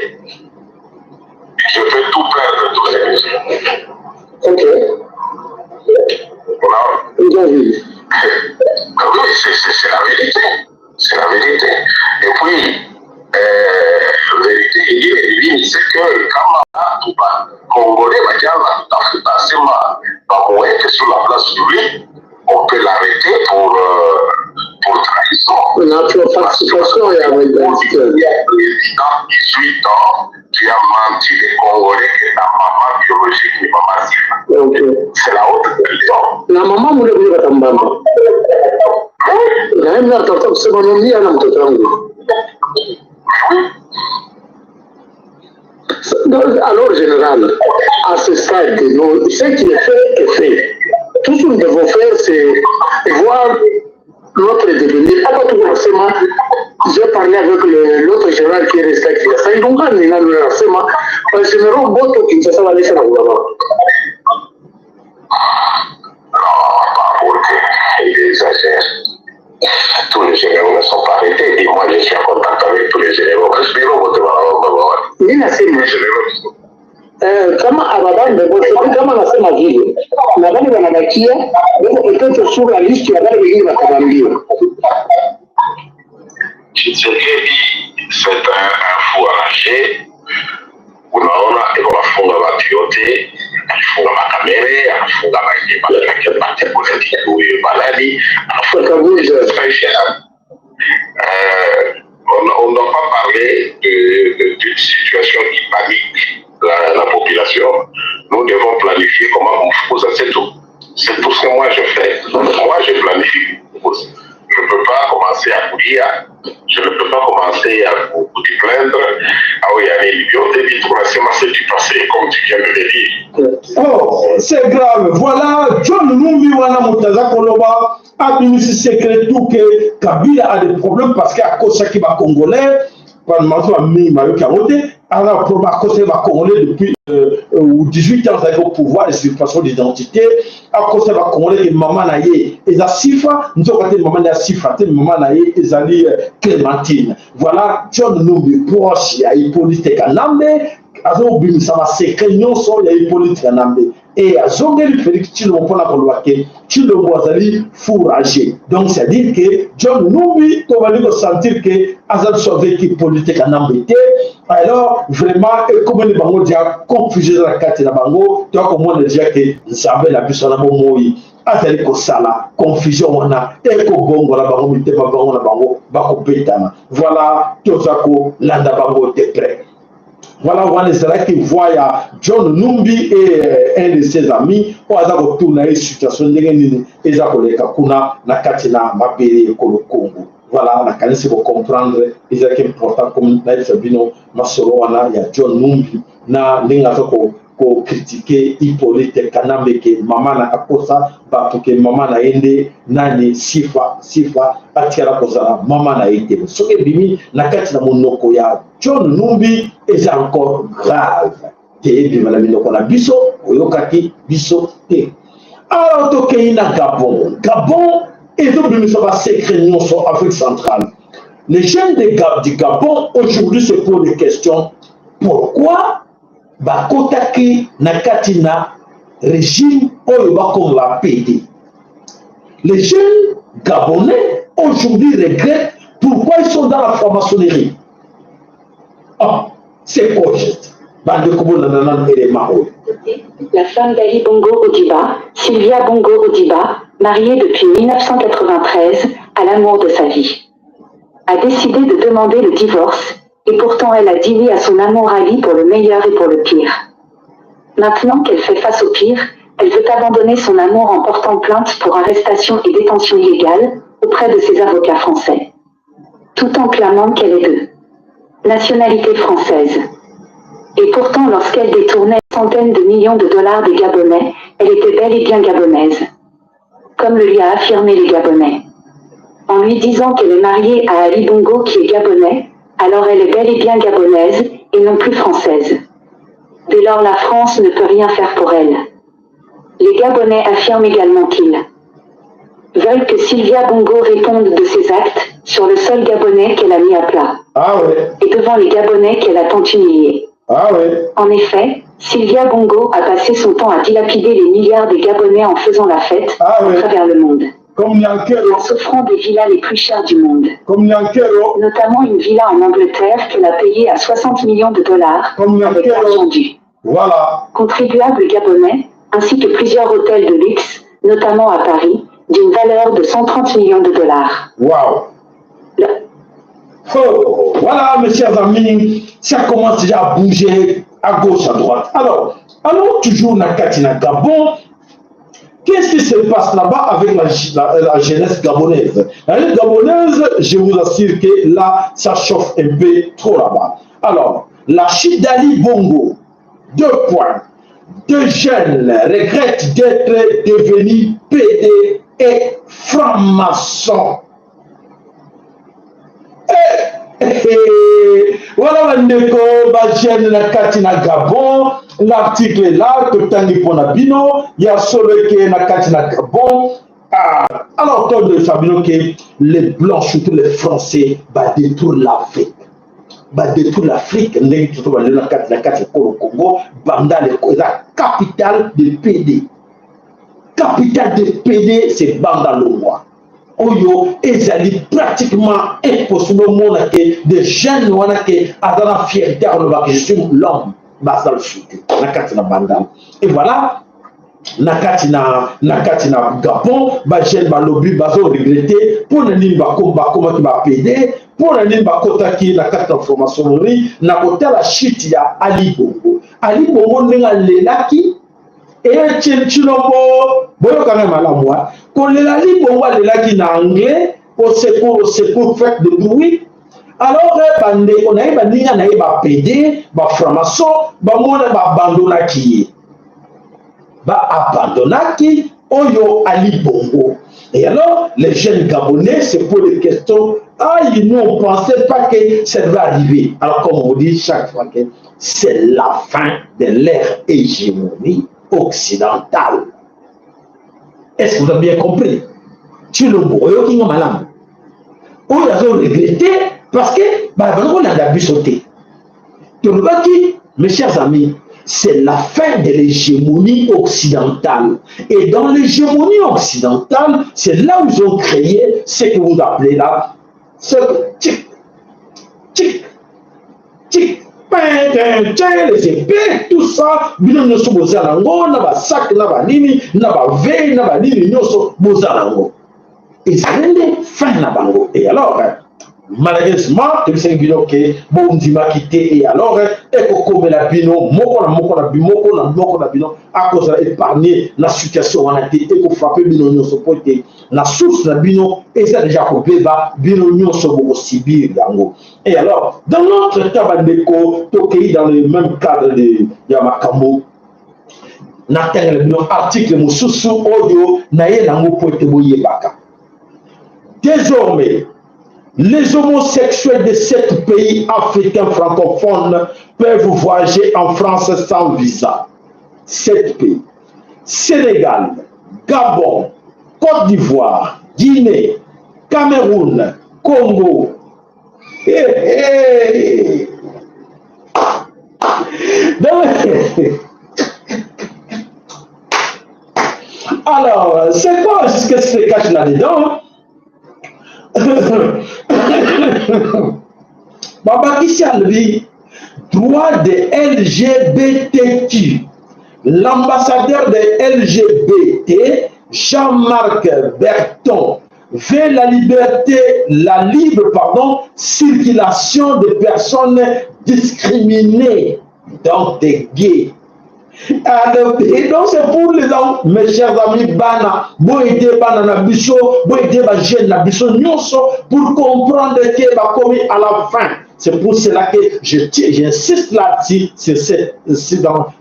je vais tout perdre, tout ce que j'ai. Unaona? Ndio vile. Oui, c'est la vérité. C'est la vérité. Et puis, vérité ingine ni nini? C'est que kama watu ba Congolais wakianza kutafuta sema bamuweke sur la place publique, on peut l'arrêter pour trahison. Na falsification ya identité. Tu es président 18 ans, tu as menti les Congolais que ta maman biologique ni maman Sifa. C'est la haute trahison. Na mama mule kuja katambamba na mimi natafuta kusema no, mimi ana mtoto wangu. Donc, alors, général, à ce stade, nous, ce qui est fait est fait. Tout ce que nous devons faire, c'est voir notre devenir. Hapa tuko nasema, j'ai parlé avec l'autre général qui est resté à Kinshasa. Ilunga ni nani nasema, ba généraux boto Kinshasa wanaisha na gouvernement. Non, pas pour que il exagère. Tous les généraux ne sont pas arrêtés. Et moi, je suis en contact avec tous les généraux. Mimi nasema eh, kama ababambe bose kama nasema vile nadhani wanabakia beko peut-être sur la liste ya wale wengine watabambiwa. Tshisekedi c'est un fou arraché. Unaona iko nafunga watu yote, alifunga makamere, anafunga parti politique huyu balali, anafunga on ne doit pas parler d'une situation qui panique la population. Nous devons planifier comment on c'est tout. C'est tout ce que moi je fais. Moi je planifie. Je ne peux pas commencer à courir, je ne peux pas commencer à vous plaindre. Ah oui, allez, c'est du passé, comme tu viens de le dire. Oh, c'est grave. Voilà, John Numbi wana moto aza koloba abimisi secret tout que Kabila a des problèmes parce que akosaki bacongolais maso mingi bayoki yango te aza problème akosaki bacongolais depuis 18 ans azalaki au pouvoir usurpation d'identité akosaki bacongolais ke mama na ye eza Sifa nzoka te mama na ye Sifa te mama na ye ezali Clémentine. Voilà John Numbi, proche ya Hippolyte Kanambe, azobimisa basecret nyonso ya Hippolyte Kanambe e azongeli Félix Tshilombo mpona koloba ke Tshilombo azali fourragé. Donc c'est à dire que John Numbi tobandi kosentir ke aza biso avec Hippolyte Kanambe te. Alors vraiment ekomeli bango dia confusion eza na kati na bango. Toya komona dia ke Nzambe na biso na bomoi azali kosala confusion wana ekobongola bango mitema bango na bango bakobetana. Voilà, toza kolanda bango de près. Voilà, wana ezalaki voix ya John Numbi et un de ses amis oyo aza kotuna ye situation ndenge nini eza koleka kuna na kati na mabele ekolo Congo. Voilà, nakanisi kocomprendre ezalaki important comme nayebisa bino masolo wana ya John Numbi na ndenge aza kocritiquer Hippolyte Kanambe ke mama na akosa bato ke mama na ye nde nani Sifa. Sifa atikala kozala mama na ye te. Soki ebimi na kati na monoko ya John Numbi, eza encore grave te. Ebima na minoko na biso, oyokaki biso te. Alors tokei na Gabon. Gabon ezobimisa basecret nyonso. Afrique centrale, les jeunes du Gabon aujourd'hui se posent des questions: pourquoi bakotaki na kati na régime oyo bakoma bapd? Les jeunes Gabonais aujourd'hui regrettent pourquoi ils sont dans la franc-maçonnerie. Ah, c'est quoi? Bandeko, bolanda nanu élément oyo. La femme d'Ali Bongo Ondimba, Sylvia Bongo Ondimba, mariée depuis 1993 à l'amour de sa vie, a décidé de demander le divorce, et pourtant elle a dit oui à son amour Ali pour le meilleur et pour le pire. Maintenant qu'elle fait face au pire, elle veut abandonner son amour en portant plainte pour arrestation et détention illégale auprès de ses avocats français. Tout en clamant qu'elle est de nationalité française. Et pourtant, lorsqu'elle détournait centaines de millions de dollars des Gabonais, elle était bel et bien gabonaise. Comme le lui a affirmé les Gabonais. En lui disant qu'elle est mariée à Ali Bongo qui est gabonais, alors elle est bel et bien gabonaise, et non plus française. Dès lors, la France ne peut rien faire pour elle. Les Gabonais affirment également qu'ils veulent que Sylvia Bongo réponde de ses actes sur le sol gabonais qu'elle a mis à plat. Et devant les Gabonais qu'elle a tant humiliés. En effet, Sylvia Bongo a passé son temps à dilapider les milliards des Gabonais en faisant la fête à travers le monde. Comme Nyankero. En s'offrant des villas les plus chères du monde. Comme Nyankero. Notamment une villa en Angleterre qu'elle a payée à 60 millions de dollars Comme avec Nyankero. l'argent du contribuable gabonais, ainsi que plusieurs hôtels de luxe, notamment à Paris, d'une valeur de 130 millions de dollars. Oh, voilà, mes chers amis, ça commence déjà à bouger à gauche, à droite. Alors, allons toujours na kati na Gabon. Qu'est-ce qui se passe là-bas avec la jeunesse gabonaise? La jeunesse gabonaise, je vous assure que là, ça chauffe un peu trop là-bas. Alors, la chute d'Ali Bongo, deux points. Deux jeunes regrettent d'être devenus PD et francs-maçons. Eh, eh, voilà bandeko bajeune na kati na Gabon. L'article est là, totangi mpona bino ya solo eke na kati na Gabon. Ah, alors toyebisa bino ke les Blancs, surtout les Français, badétruire l'Afrique, badétruire l'Afrique ndenge toto balelo na kati ekolo Congo. Bandal eza capitale de PD. Capitale de PD, c'est Bandalongwa oyo ezali pratiquement impossible omona ke de jeune wana ke aza na fierté alobaka "Je suis l'homme". Baza lisusu te na kati na Bandal. Et voilà, na kati na Gabon, bajeune balobi bazoregretter mpo na nini bakomaki bapédé, mpo na nini bakotaki na kati na franc-maçonnerie. Na kotala chute ya Ali Bongo, Ali Bongo ndenge alelaki Etienne Tshilombo, boyokanga malamu kolela Ali Bongo alelaki na anglais: "Au secours, au secours, faites de bruit." Alors bandeko na ye, baninga na ye, bapédé, bafranc-maçon, bamona baabandonaki ye, baabandonaki oyo Ali Bongo. Et alors les jeunes Gabonais se posent des questions: "Aïe, nous, on pensait pas que ça devait arriver." Alors, comme on dit chaque fois que c'est la fin de l'ère hégémonie occidentale. Est-ce que vous avez bien compris? Tshilombo, oyoki nga malamu, oyo azoregretter parce que baza kolanda biso te. Tolobaki, mes chers amis, c'est la fin de l'hégémonie occidentale. Et dans l'hégémonie occidentale, c'est là où ils ont créé ce que vous appelez là, ce tic, tic, tic, les épées, tout ça, bino nyonso boza nango, na basac, na banini, na bavei, na banini nyonso boza nango. Ezali nde fin na bango. Et alors, malheureusement, toyebisaki bino ke bondimaki te. Et alors ekokomela bino moko na moko na moko na moko na bino, akozala épargne na situation wana te. Ekofrapper bino nyonso po ete na source na bino eza déjà kobeba. Bino nyonso bokosubir yango. Et alors, dans notre temps, bandeko, tokei dans le même cadre de ya makambo. Natangela bino article mosusu oyo naye nango po ete boyebaka. Désormais, les homosexuels de sept pays africains francophones peuvent voyager en France sans visa. Sept pays: Sénégal, Gabon, Côte d'Ivoire, Guinée, Cameroun, Congo. Hey, hey. Donc, alors, c'est quoi ce que se cache là-dedans? Babakisi, alobi droit de LGBTQ. L'ambassadeur de LGBT, Jean-Marc Berton, veut la liberté, la libre, pardon, circulation des personnes discriminées, donc des gays. Et donc c'est pour les hommes, mes chers amis, bana, boaider bana na biso, boaider ba jeune na biso nyonso pour comprendre que bakomi à la fin. C'est pour cela que je j'insiste là-dessus, c'est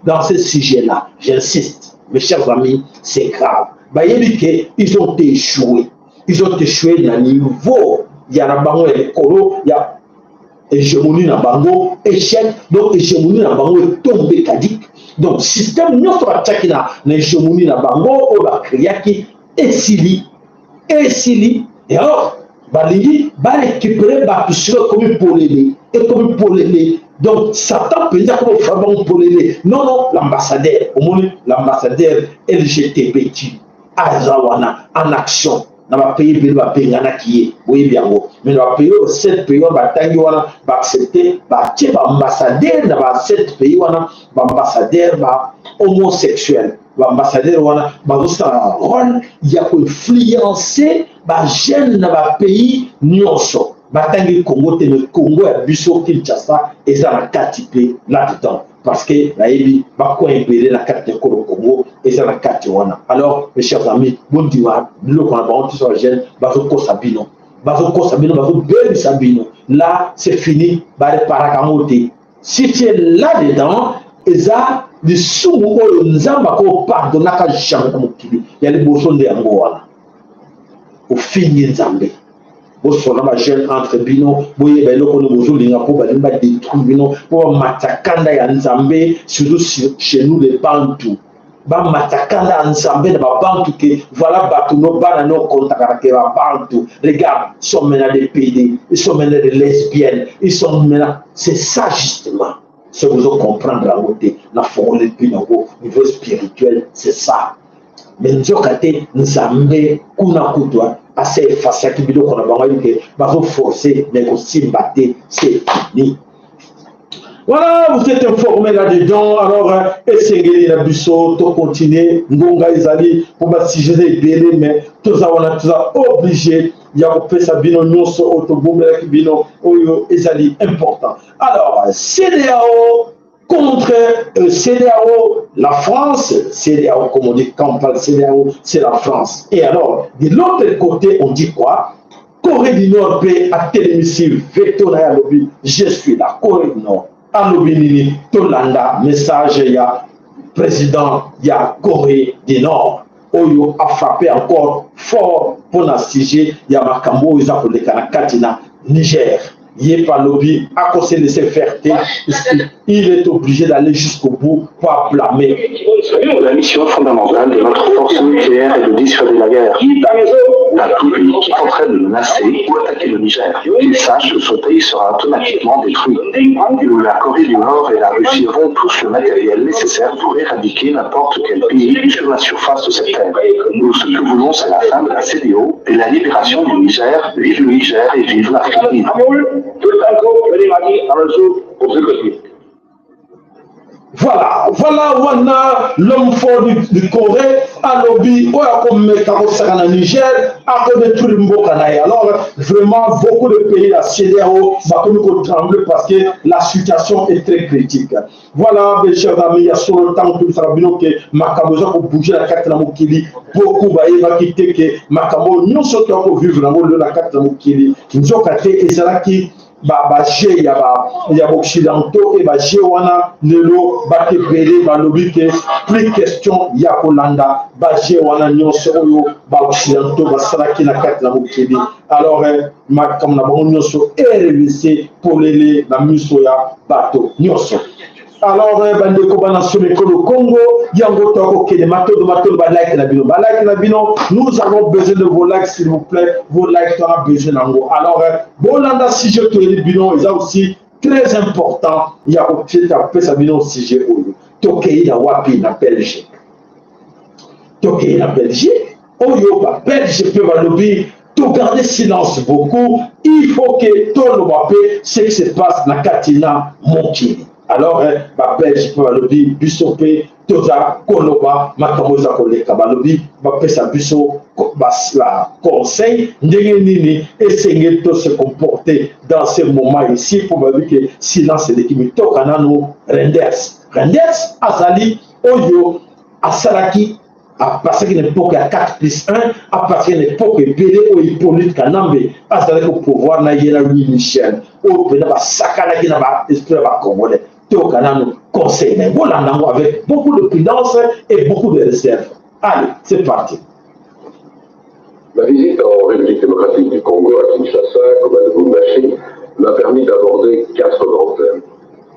dans ce sujet-là. J'insiste, mes chers amis, c'est grave. Bayebi ke ils ont échoué. Ils ont échoué na niveau ya na bango ya likolo ya hégémonie na bango, échec. Donc hégémonie na bango etombe caduc. Donc système nyonso batiaki na hégémonie na bango oyo bacréaki esili, esili. Et alors balingi barécupérer bato. Sikoyo ekomi polele, ekomi polele. Donc Satan mpenza akoma ofra bango polele. Non, non, l'ambassadeur, omoni l'ambassadeur LGTBQ aza wana en action na bapays ebele. Babenganaki ye, boyebi yango. Mais na bapays oyo, sept pays wana batangi wana, baaccepter, batie baambassadeur na ba sept pays wana, baambassadeur ba homosexuel. Baambassadeur wana bazosala rôle ya koinfluencer bajeune na bapays nyonso. Batangi Congo te, mais Congo ya biso, Kinshasa, eza na kati mpe là-dedans, parce que nayebi bacoin ebele na kati ya ekolo Congo eza na kati wana. Alors, mes chers amis, bondima biloko na bango tiso. Bajeune bazokosa bino, bazokosa bino, bazobebisa bino. Là, c'est fini, bareparaka yango te. Si tu es là dedans, eza lisumu oyo Nzambe akopardonnaka jamais na mokili ya liboso. Nde yango wana ofingi Nzambe. Bosola bajeune entre bino, boyeba eloko nini bozolinga mpo balingi badétruire bino, mpo bamata kanda ya Nzambe, surtout chez nous les Bantu. Bamata kanda ya Nzambe na babantu ke voilà bato no bana no kontaka na ke babantu. Regarde, ils sont maintenant des PD, ils sont maintenant des lesbiennes, ils sont maintenant, c'est ça justement. Ce que vous comprendre yango te, na fongoli bino yango niveau spirituel, c'est ça. Mais nzoka te Nzambe kuna kutu ase efasaki biloko na bango, ayebi ke bazoforce mais kosimba te, c'est fini. Voilà, vous êtes informés là-dedans. Alors, esengeli na biso to continuer ngonga ezali po ba sujet ebele, mais toza wana, toza obligé ya kopesa bino nyonso oyo tobombelaki bino oyo ezali important. Alors, CEDEAO contre CEDEAO, la France, CEDEAO, comme on dit, quand on parle CEDEAO, c'est la France. Et alors, de l'autre côté, on dit quoi? Corée du Nord mpe atelemisi veto na ye, alobi je suis la Corée du Nord. Alobi nini? Tolanda message ya président ya Corée du Nord oyo afrappe encore fort mpona sujet ya makambo oyo eza koleka na kati na Niger. Ye mpe alobi akose laisser faire te, il est obligé d'aller jusqu'au bout pour blâmer. La mission fondamentale de notre force nucléaire est de dissuader la guerre. À tout pays qui tenterait de menacer ou attaquer le Niger, qu'il sache que son pays sera automatiquement détruit. La Corée du Nord et la Russie auront tous le matériel nécessaire pour éradiquer n'importe quel pays sur la surface de cette terre. Nous, ce que voulons, c'est la fin de la CEDEAO et la libération du Niger. Vive le Niger et vive l'Afrique libre. Voilà, wana l'homme fort du Corée alobi oyo akomeka kosaka na Niger, akodétruire mboka na ye. Alors vraiment, beaucoup de pays ya CEDEAO bakomi kotremble parce que la situation est très critique. Voilà, mes chers amis, ya solo, ntango tobisaka bino ke makambo eza kobouge na kati na mokili, beaucoup bayebaki te ke makambo nyonso to akovivre yango lelo na kati na mokili, nzoka te ezalaki bajeux ya baoccidentaux. E bajeux wana lelo bato ebele balobi ke plus question ya kolanda bajeux wana nyonso oyo baoccidentaux basalaki na kati na mokili. Alors makambo na bango nyonso erevese polele na miso ya bato nyonso. Alors bandeko bana so mikolo Congo yango, tokokende matondo matondo. Balike na bino, balike na bino, nous avons besoin de vos likes, s'il vous plaît, vos likes, toza besoin nango. Alors bolanda sujet toyeli bino, eza aussi très important ya kopesa bino sujet oyo. Tokei na wapi? Na Belgique. Tokei na Belgique oyo babelge mpe balobi togarder silence beaucoup, il faut que toloba mpe ce qui se passe na kati na mokili. Alors babelge mpe balobi biso mpe toza koloba makambo eza koleka. Balobi bapesa biso conseil ndenge nini esengeli to se comporter dans ce moment ici, mpo balobi ke silence eleki mitoka. Nanu Reynders, Reynders azali oyo asalaki, apasaki na époque ya 4+1, apasaki na époque ebele oyo Hippolyte Kanambe azalaki au pouvoir na ye na Louis Michel, oyo mpenza basakanaki na baesprit ya bacongolais. Toyoka nanu conseil na ye, bolanda yango avec beaucoup de prudence et beaucoup de réserve. Allez, c'est parti. Ma visite en République démocratique du Congo, à Kinshasa comme à Lubumbashi, m'a permis d'aborder quatre grands thèmes.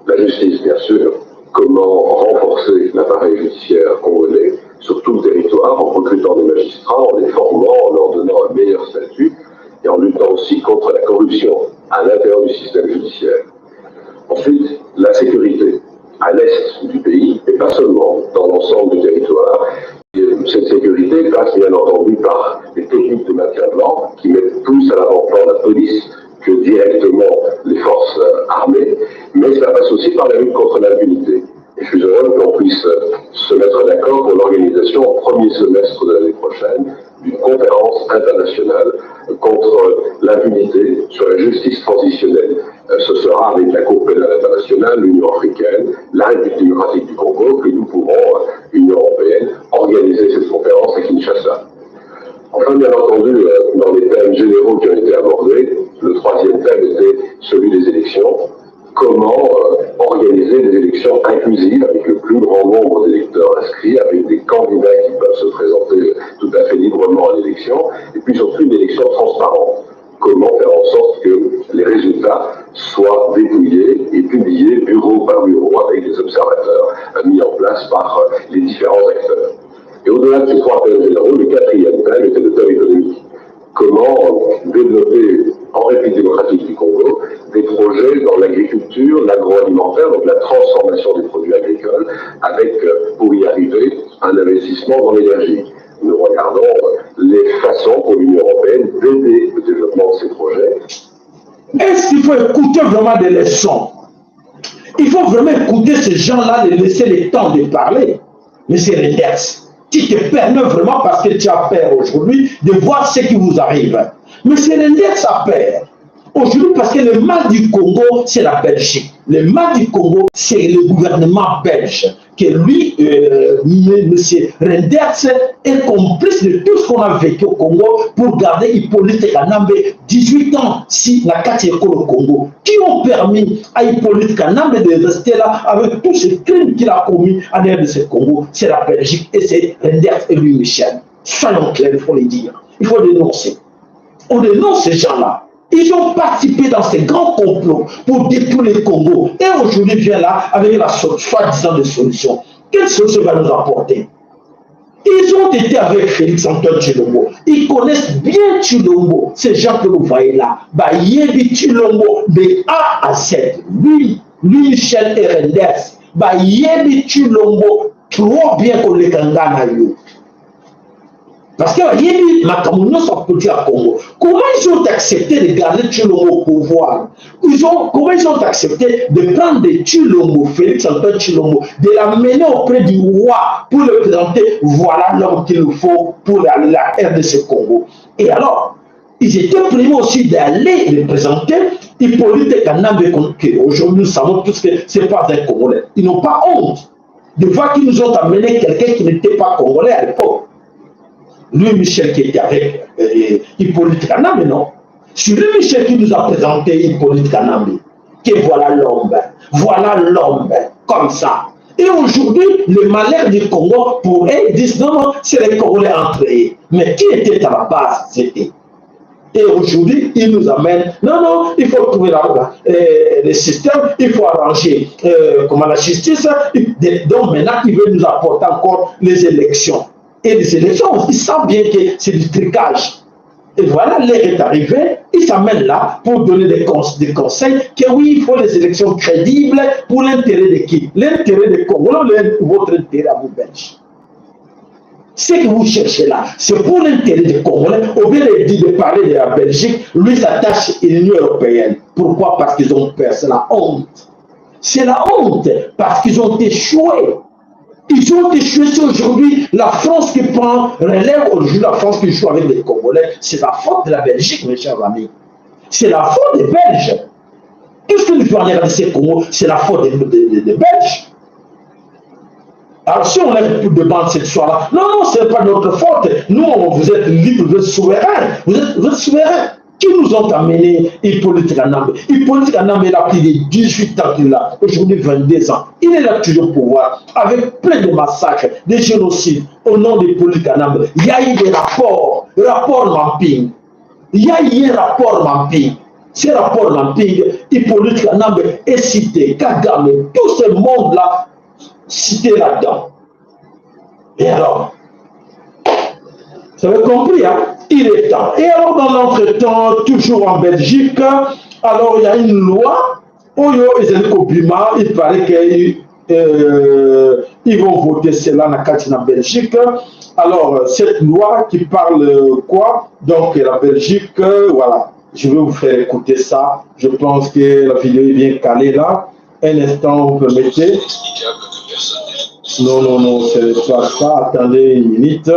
La justice, bien sûr, comment renforcer l'appareil judiciaire congolais sur tout le territoire en recrutant des magistrats, en les formant, en leur donnant un meilleur statut et en luttant aussi contre la corruption à l'intérieur du système judiciaire. Ensuite, la sécurité à l'est du pays et pas seulement, dans l'ensemble du territoire. Et cette sécurité passe bien entendu par les techniques de maintien de l'ordre qui mettent plus à l'avant-plan la police que directement les forces armées, mais cela passe aussi par la lutte contre l'impunité. Et je suis heureux qu'on puisse se mettre d'accord pour l'organisation au premier semestre de l'année prochaine d'une conférence internationale contre l'impunité sur la justice transitionnelle. Ce sera avec la Cour pénale internationale, l'Union africaine, la République démocratique du Congo que nous pourrons, Union européenne, organiser cette conférence à Kinshasa. Enfin, bien entendu, dans les thèmes généraux qui ont été abordés, le troisième thème était celui des élections. Comment organiser des élections inclusives avec le plus grand nombre d'électeurs inscrits, avec des candidats qui peuvent se présenter tout à fait librement à l'élection, et puis surtout une élection transparente. Comment faire en sorte que les résultats soient dépouillés et publiés bureau par bureau avec des observateurs mis en place par les différents acteurs. agroalimentaire, donc la transformation des produits agricoles, avec, pour y arriver, un investissement dans l'énergie. Nous regardons les façons pour l'Union européenne d'aider le développement de ces projets. Est-ce qu'il faut écouter vraiment des leçons Il faut vraiment écouter ces gens-là, les laisser le temps de parler. Monsieur Renders, tu te permets vraiment parce que tu as peur aujourd'hui de voir ce qui vous arrive. Monsieur Renders a peur. Aujourd'hui, parce que le mal du Congo, c'est la Belgique. Le mal du Congo, c'est le gouvernement belge. Que lui, euh, M. Renders, est complice de tout ce qu'on a vécu au Congo pour garder Hippolyte Kanambe 18 ans si la kati au Congo. Qui ont permis à Hippolyte Kanambe de rester là avec tous ces crimes qu'il a commis en dehors de ce Congo C'est la Belgique et c'est Renders et lui, Michel. Soyons clairs, il faut le dire. Il faut dénoncer. On dénonce ces gens-là. Ils ont participé dans ces grands complots pour détruire le Congo. Et aujourd'hui, vient là avec la soi-disant de solution. Quelle solution va nous apporter Ils ont été avec Félix Antoine Tshilombo. Ils connaissent bien Tshilombo. Ces gens que vous voyez là. Bayebi Tshilombo de A à Z. Lui, lui Michel Erenders. Bayebi Tshilombo trop bien koleka nga na yo. Parce que bayebi makambo nyonso ya politique ya Congo. Comment ils ont accepté de garder Tshilombo au pouvoir ils ont, Comment ils ont accepté de prendre Tshilombo, Félix Antoine Tshilombo, de l'amener auprès du roi pour le présenter Voilà l'homme qu'il nous faut pour la, la RDC Congo. Et alors, ils étaient priés aussi d'aller le présenter Hippolyte Kanambe, aujourd'hui nous savons tous que ce n'est pas un Congolais. Ils n'ont pas honte de voir qu'ils nous ont amené quelqu'un qui n'était pas Congolais à l'époque. Lui, Michel, qui était avec euh, Hippolyte Kanambe, non C'est lui, Michel, qui nous a présenté Hippolyte Kanambe. Que voilà l'homme. Voilà l'homme. Comme ça. Et aujourd'hui, le malheur du Congo, pour eux, ils disent non, non, c'est les Congolais entre eux. Mais qui était à la base C'était. Et aujourd'hui, ils nous amènent, non, non, il faut trouver la, euh, le système, il faut arranger euh, comment la justice. Donc maintenant, ils veulent nous apporter encore les élections. Et les élections, ils savent bien que c'est du tricage. Et voilà, l'heure est arrivée, ils s'amènent là pour donner des, des conseils que oui, il faut les élections crédibles pour l'intérêt de qui L'intérêt des Congolais, votre intérêt à vous, Belges. Ce que vous cherchez là, c'est pour l'intérêt des Congolais. Au bien de de parler de la Belgique, lui s'attache à l'Union européenne. Pourquoi Parce qu'ils ont peur, c'est la honte. C'est la honte, parce qu'ils ont échoué. Ils ont échoué. C'est aujourd'hui la France qui prend relève, aujourd'hui la France qui joue avec les Congolais. C'est la faute de la Belgique, mes chers amis. C'est la faute des Belges. Tout ce que nous faisons en RDC Congo, c'est la faute des, des, Belges. Alors si on lève plus de bande cette soir-là, non, non, ce n'est pas notre faute. Nous, vous êtes libres, vous êtes souverains. Vous êtes, vous êtes souverains. Qui nous ont amené Hippolyte Kanambe Hippolyte Kanambe, il a plus de 18 ans qu'il a, aujourd'hui 22 ans. Il est là toujours au pouvoir, avec plein de massacres, des génocides, au nom d'Hippolyte Kanambe. Il y a eu des rapports, rapport Mamping. Il y a eu un rapport Mamping. Ces rapports Mamping, Hippolyte Kanambe est cité, Kagame, tout ce monde-là cité là-dedans. Et alors Vous avez compris, hein Il est temps. Et alors, dans l'entretemps, toujours en Belgique, alors il y a une loi, oyo ezali kobima, il paraît qu'ils euh, ils vont voter cela na kati na Belgique. Alors, cette loi qui parle quoi Donc, la Belgique, voilà. Je vais vous faire écouter ça. Je pense que la vidéo est bien calée là. Un instant, vous permettez. Non, non, non, c'est pas ça. Attendez une minute.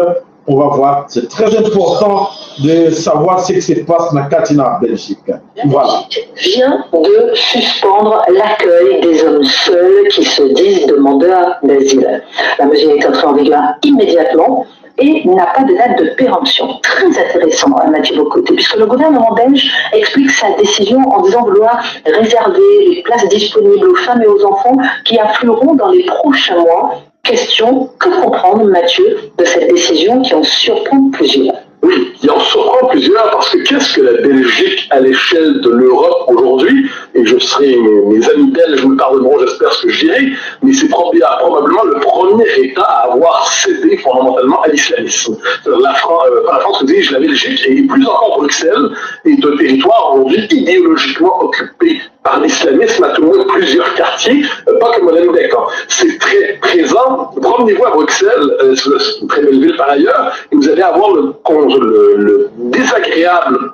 On va voir. C'est très important de savoir ce qui se passe dans Katina, Belgique. Voilà. Vient de suspendre l'accueil des hommes seuls qui se disent demandeurs d'asile. La mesure est entrée en vigueur immédiatement et n'a pas de date de péremption. Très intéressant, hein, Mathieu Bocoté, puisque le gouvernement belge explique sa décision en disant vouloir réserver les places disponibles aux femmes et aux enfants qui afflueront dans les prochains mois. Question, que comprendre, Mathieu, de cette décision qui en surprend plusieurs Oui, qui en surprend plusieurs parce que qu'est-ce que la Belgique à l'échelle de l'Europe aujourd'hui Et Et je serai, mes amis belges me pardonneront, j'espère ce que je dirai, mais c'est probablement le premier État à avoir cédé fondamentalement à l'islamisme. La France, pas la France, je la Belgique, et plus encore Bruxelles, est un territoire aujourd'hui idéologiquement occupé par l'islamisme, à tout le moins plusieurs quartiers, pas que Molenbeek. Hein. C'est très présent. Promenez-vous à Bruxelles, c'est une très belle ville par ailleurs, et vous allez avoir le désagréable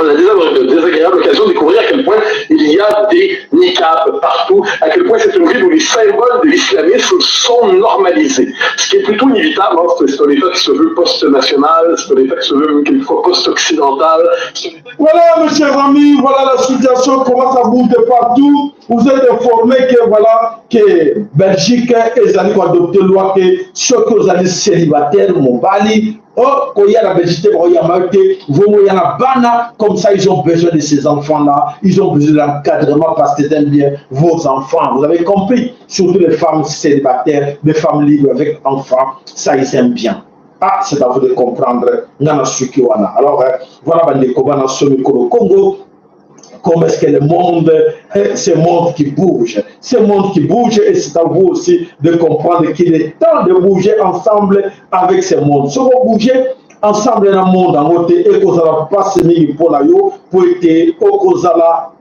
la désagréable occasion de découvrir à quel point il y a des niqabs partout, à quel point c'est une ville où les symboles de l'islamisme sont normalisés. Ce qui est plutôt inévitable, hein, c'est un État qui se veut post-national, c'est un État qui se veut quelquefois post-occidental. Voilà, mes chers amis, voilà la situation, comment ça bouge de partout. Vous êtes informés que voilà, que Belgique ezali koadopter loi que soki ozali célibataire mobali, oh, koya na Belgique te, bakoyamba te, vomoya na bana. Comme ça, ils ont besoin de ces enfants là, ils ont besoin d'encadrement parce qu'ils aiment bien vos enfants, vous avez compris? Surtout les femmes célibataires, les femmes libres avec enfants, ça, ils aiment bien. Ah, c'est à vous de comprendre. Nga na suki wana. Alors voilà, bandeko bana somikolo Congo, comment est-ce que le monde, ce monde qui bouge, ce monde qui bouge, et c'est à vous aussi de comprendre qu'il est temps de bouger ensemble avec ce monde. Si vous bougez ensemble dans le monde, en te ekozala mpasi mingi mpona yo, po ete okozala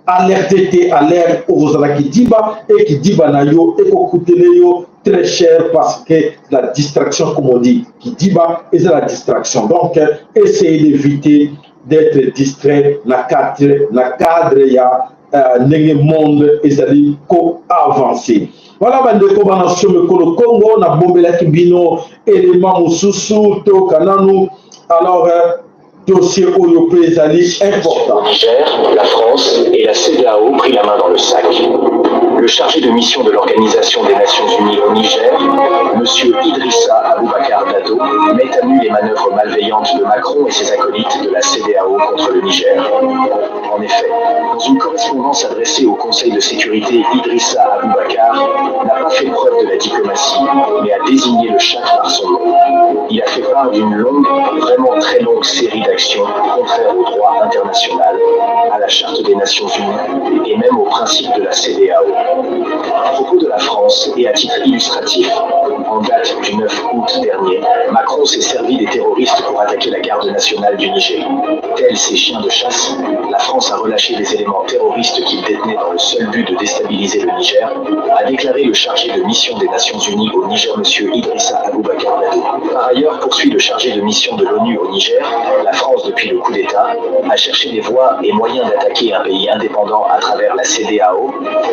alerte te, alerte okozala kidiba, e kidiba na yo ekokutele yo très cher, parce que la distraction, comme on dit, kidiba eza la distraction. Donc essayez d'éviter d'être distrait na cadre ya ndenge monde ezali koavancer. Voilà, bandeko bana somekolo Congo, nabombelaki bino élément mosusu, toyoka nanu. Alors dossier oyo mpe ezali important. Au Niger, la France et la CEDEAO pris la main dans le sac. Le chargé de mission de l'Organisation des Nations Unies au Niger, M. Idrissa Aboubakar Dado, met à nu les manœuvres malveillantes de Macron et ses acolytes de la CEDEAO contre le Niger. En effet, dans une correspondance adressée au Conseil de sécurité, Idrissa Aboubakar n'a pas fait preuve de la diplomatie, mais a désigné le chat par son nom. Il a fait part d'une longue, vraiment très longue série d'actions contraires au droit international, à la Charte des Nations Unies et même aux principes de la CEDEAO. À propos de la France et à titre illustratif, en date du 9 août dernier, Macron s'est servi des terroristes pour attaquer la garde nationale du Niger. Tels ses chiens de chasse, la France a relâché des éléments terroristes qu'il détenait dans le seul but de déstabiliser le Niger, a déclaré le chargé de mission des Nations Unies au Niger, M. Idrissa Aboubakar Dado. Par ailleurs, poursuit le chargé de mission de l'ONU au Niger, la France, depuis le coup d'État, a cherché des voies et moyens d'attaquer un pays indépendant à travers la CEDEAO.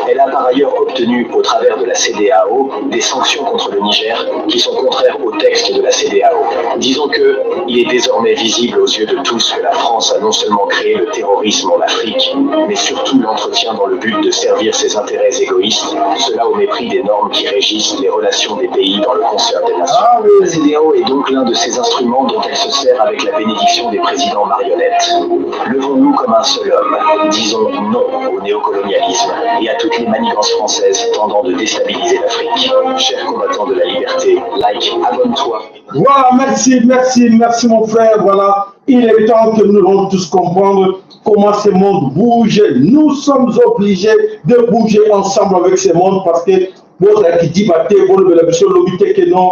Elle a par ailleurs obtenu, au travers de la CEDEAO, des sanctions contre le Niger qui sont contraires au texte de la CEDEAO. Disons que il est désormais visible aux yeux de tous que la France a non seulement créé le terrorisme en Afrique, mais surtout l'entretient dans le but de servir ses intérêts égoïstes, cela au mépris des normes qui régissent les relations des pays dans le concert des nations. La CEDEAO est donc l'un de ces instruments dont elle se sert avec la bénédiction des présidents marionnettes. Levons-nous comme un seul homme, disons non au néocolonialisme et à toutes les manigances françaises tendant de déstabiliser l'Afrique. Chers combattants de la liberté, like, abonne-toi. Voilà, merci, merci, merci mon frère. Voilà, il est temps que nous allons tous comprendre comment ce monde bouge. Nous sommes obligés de bouger ensemble avec ce monde parce que bon, qui dit bah, que non,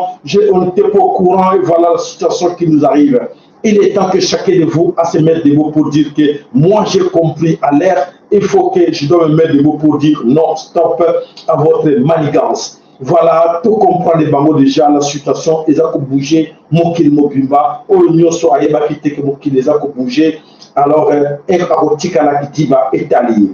on n'était pas au courant et voilà la situation qui nous arrive. Il est temps que chacun de vous à se mettre debout pour dire que moi j'ai compris à l'air, il faut que je dois me mettre debout pour dire non, stop à votre manigance. Voilà, tout comprendre bango déjà la situation eza kobouger mokili mobimba. Oyo nyonso ayebaki te ke mokili eza kobouger, alors akotikala kidiba etali ye.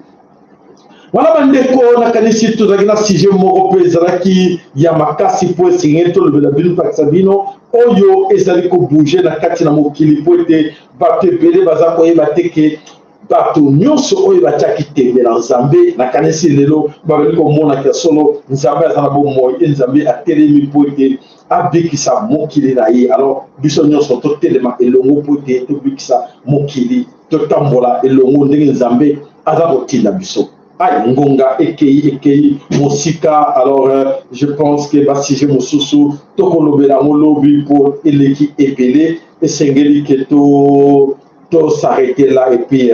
Wana bandeko, nakanisi tozalaki na sujet moko mpe ezalaki ya makasi mpo esengeli tolobela bino, tolakisa bino oyo ezali kobouger na kati na mokili, mpo ete bato ebele baza koyeba te ke bato nyonso oyo batiaki tembe na Nzambe, nakanisi lelo babali komonaka ya solo Nzambe aza na bomoi e Nzambe atelemi mpo ete abikisa mokili na ye. Alors biso nyonso totelema elongo mpo ete tobikisa mokili, totambola elongo ndenge Nzambe aza kotinda biso. Ai, ngonga ekei, ekei mosika. Alors je pense que basujet mosusu tokolobela yango lobi mpo eleki ebele. Esengeli ke to s'arrêter là et puis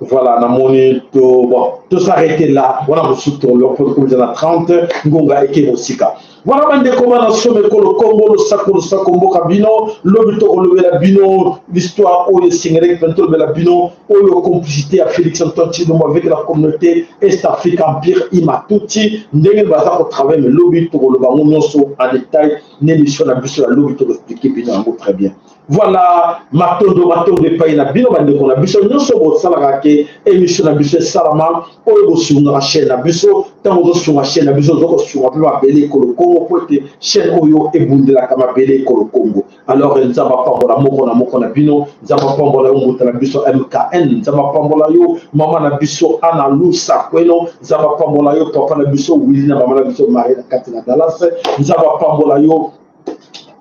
Voilà, namoni to bon, to s'arrêter là. Wana mosusu tokomisa na 30 ngonga eke mosika. Voilà bandeko bana some ekolo Kongo, losako losako mboka bino. Lobi tokolobela bino l'histoire oyo esengelaki mpenza tolobela bino, oyo complicité ya Félix Antoine Tshilombo avec la communauté Est Afrique Empire Imatuti, ndenge baza kotravaille. Mais lobi tokoloba yango nyonso en détail na émission na biso ya lobi, tokoexpliquer bino yango très bien. Voilà, matondo matondo epai na bino bandeko na biso nyonso bosalaka ke émission na biso esalama, oyo bosungaka chaîne na biso. Ntango ozosunga chaîne na biso, oza kosunga mpe mabele ekolo Kongo, po ete chaîne oyo ebundelaka mabele ekolo Kongo. Alors Nzambe apambola moko na moko na bino. Nzambe apambola yo, mbuta na biso MKN. Nzambe apambola yo, mama na biso Ana Lusa Kweno. Nzambe apambola yo, papa na biso Wili na mama na biso Marie na kati na Dallas. Nzambe apambola yo,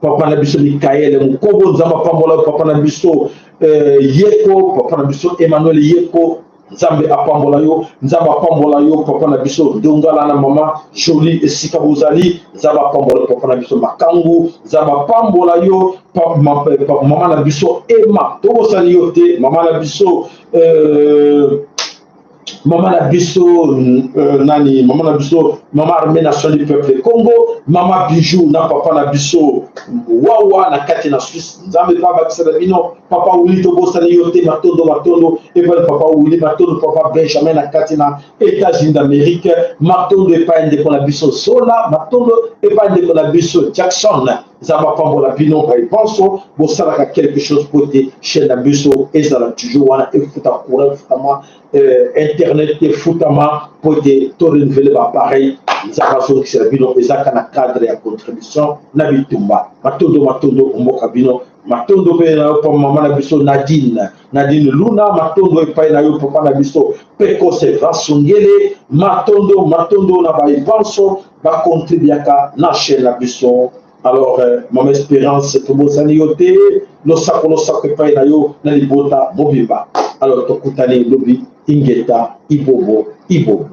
papa na biso Mikaele Mokobo. Nzambe apambola yo, papa na biso Yeko, papa na biso Emmanuel Yeko. Nzambe apambola yo. Nzambe apambola yo, papa na biso Ndongala na mama Jolie esika bozali. Nzambe apambola yo, papa na biso Makangu. Nzambe apambola yo, mama na biso Emma. Tobosani yo te, mama na biso mama na biso nani, mama na biso mama Armée nationale du peuple Congo, mama Bijou na papa na biso Wawa na kati na Suisse. Nzambe mpe abakisa na bino. Papa Wili, tobosani yo te. Matondo matondo epai papa Wili, matondo papa Benjamin na kati na États-Unis d'Amérique, matondo epai ndeko na biso Zola, matondo epai ndeko na biso Jackson. Nzambe apambola bino baibanso bosalaka quelque chose po ete chaîne na biso ezala toujours wana, efuta courant, efutama internet, efutama, po ete to renouveler baappareil. Nzambe azongisela bino. Ezaka na cadre ya contribution na bitumba. Matondo matondo mboka bino. Matondo mpe na yo, pa mama na biso Nadine, Nadine Luna. Matondo epai na yo, papa na biso Pekose Vasungele. Matondo matondo na baibanso bacontribuaka na chaîne na biso. Alors mama Espérance, tobosani yo te. Losako losako epai na yo na libota mobimba. Alors tokutani lobi. Ingeta, ibobo ibobo.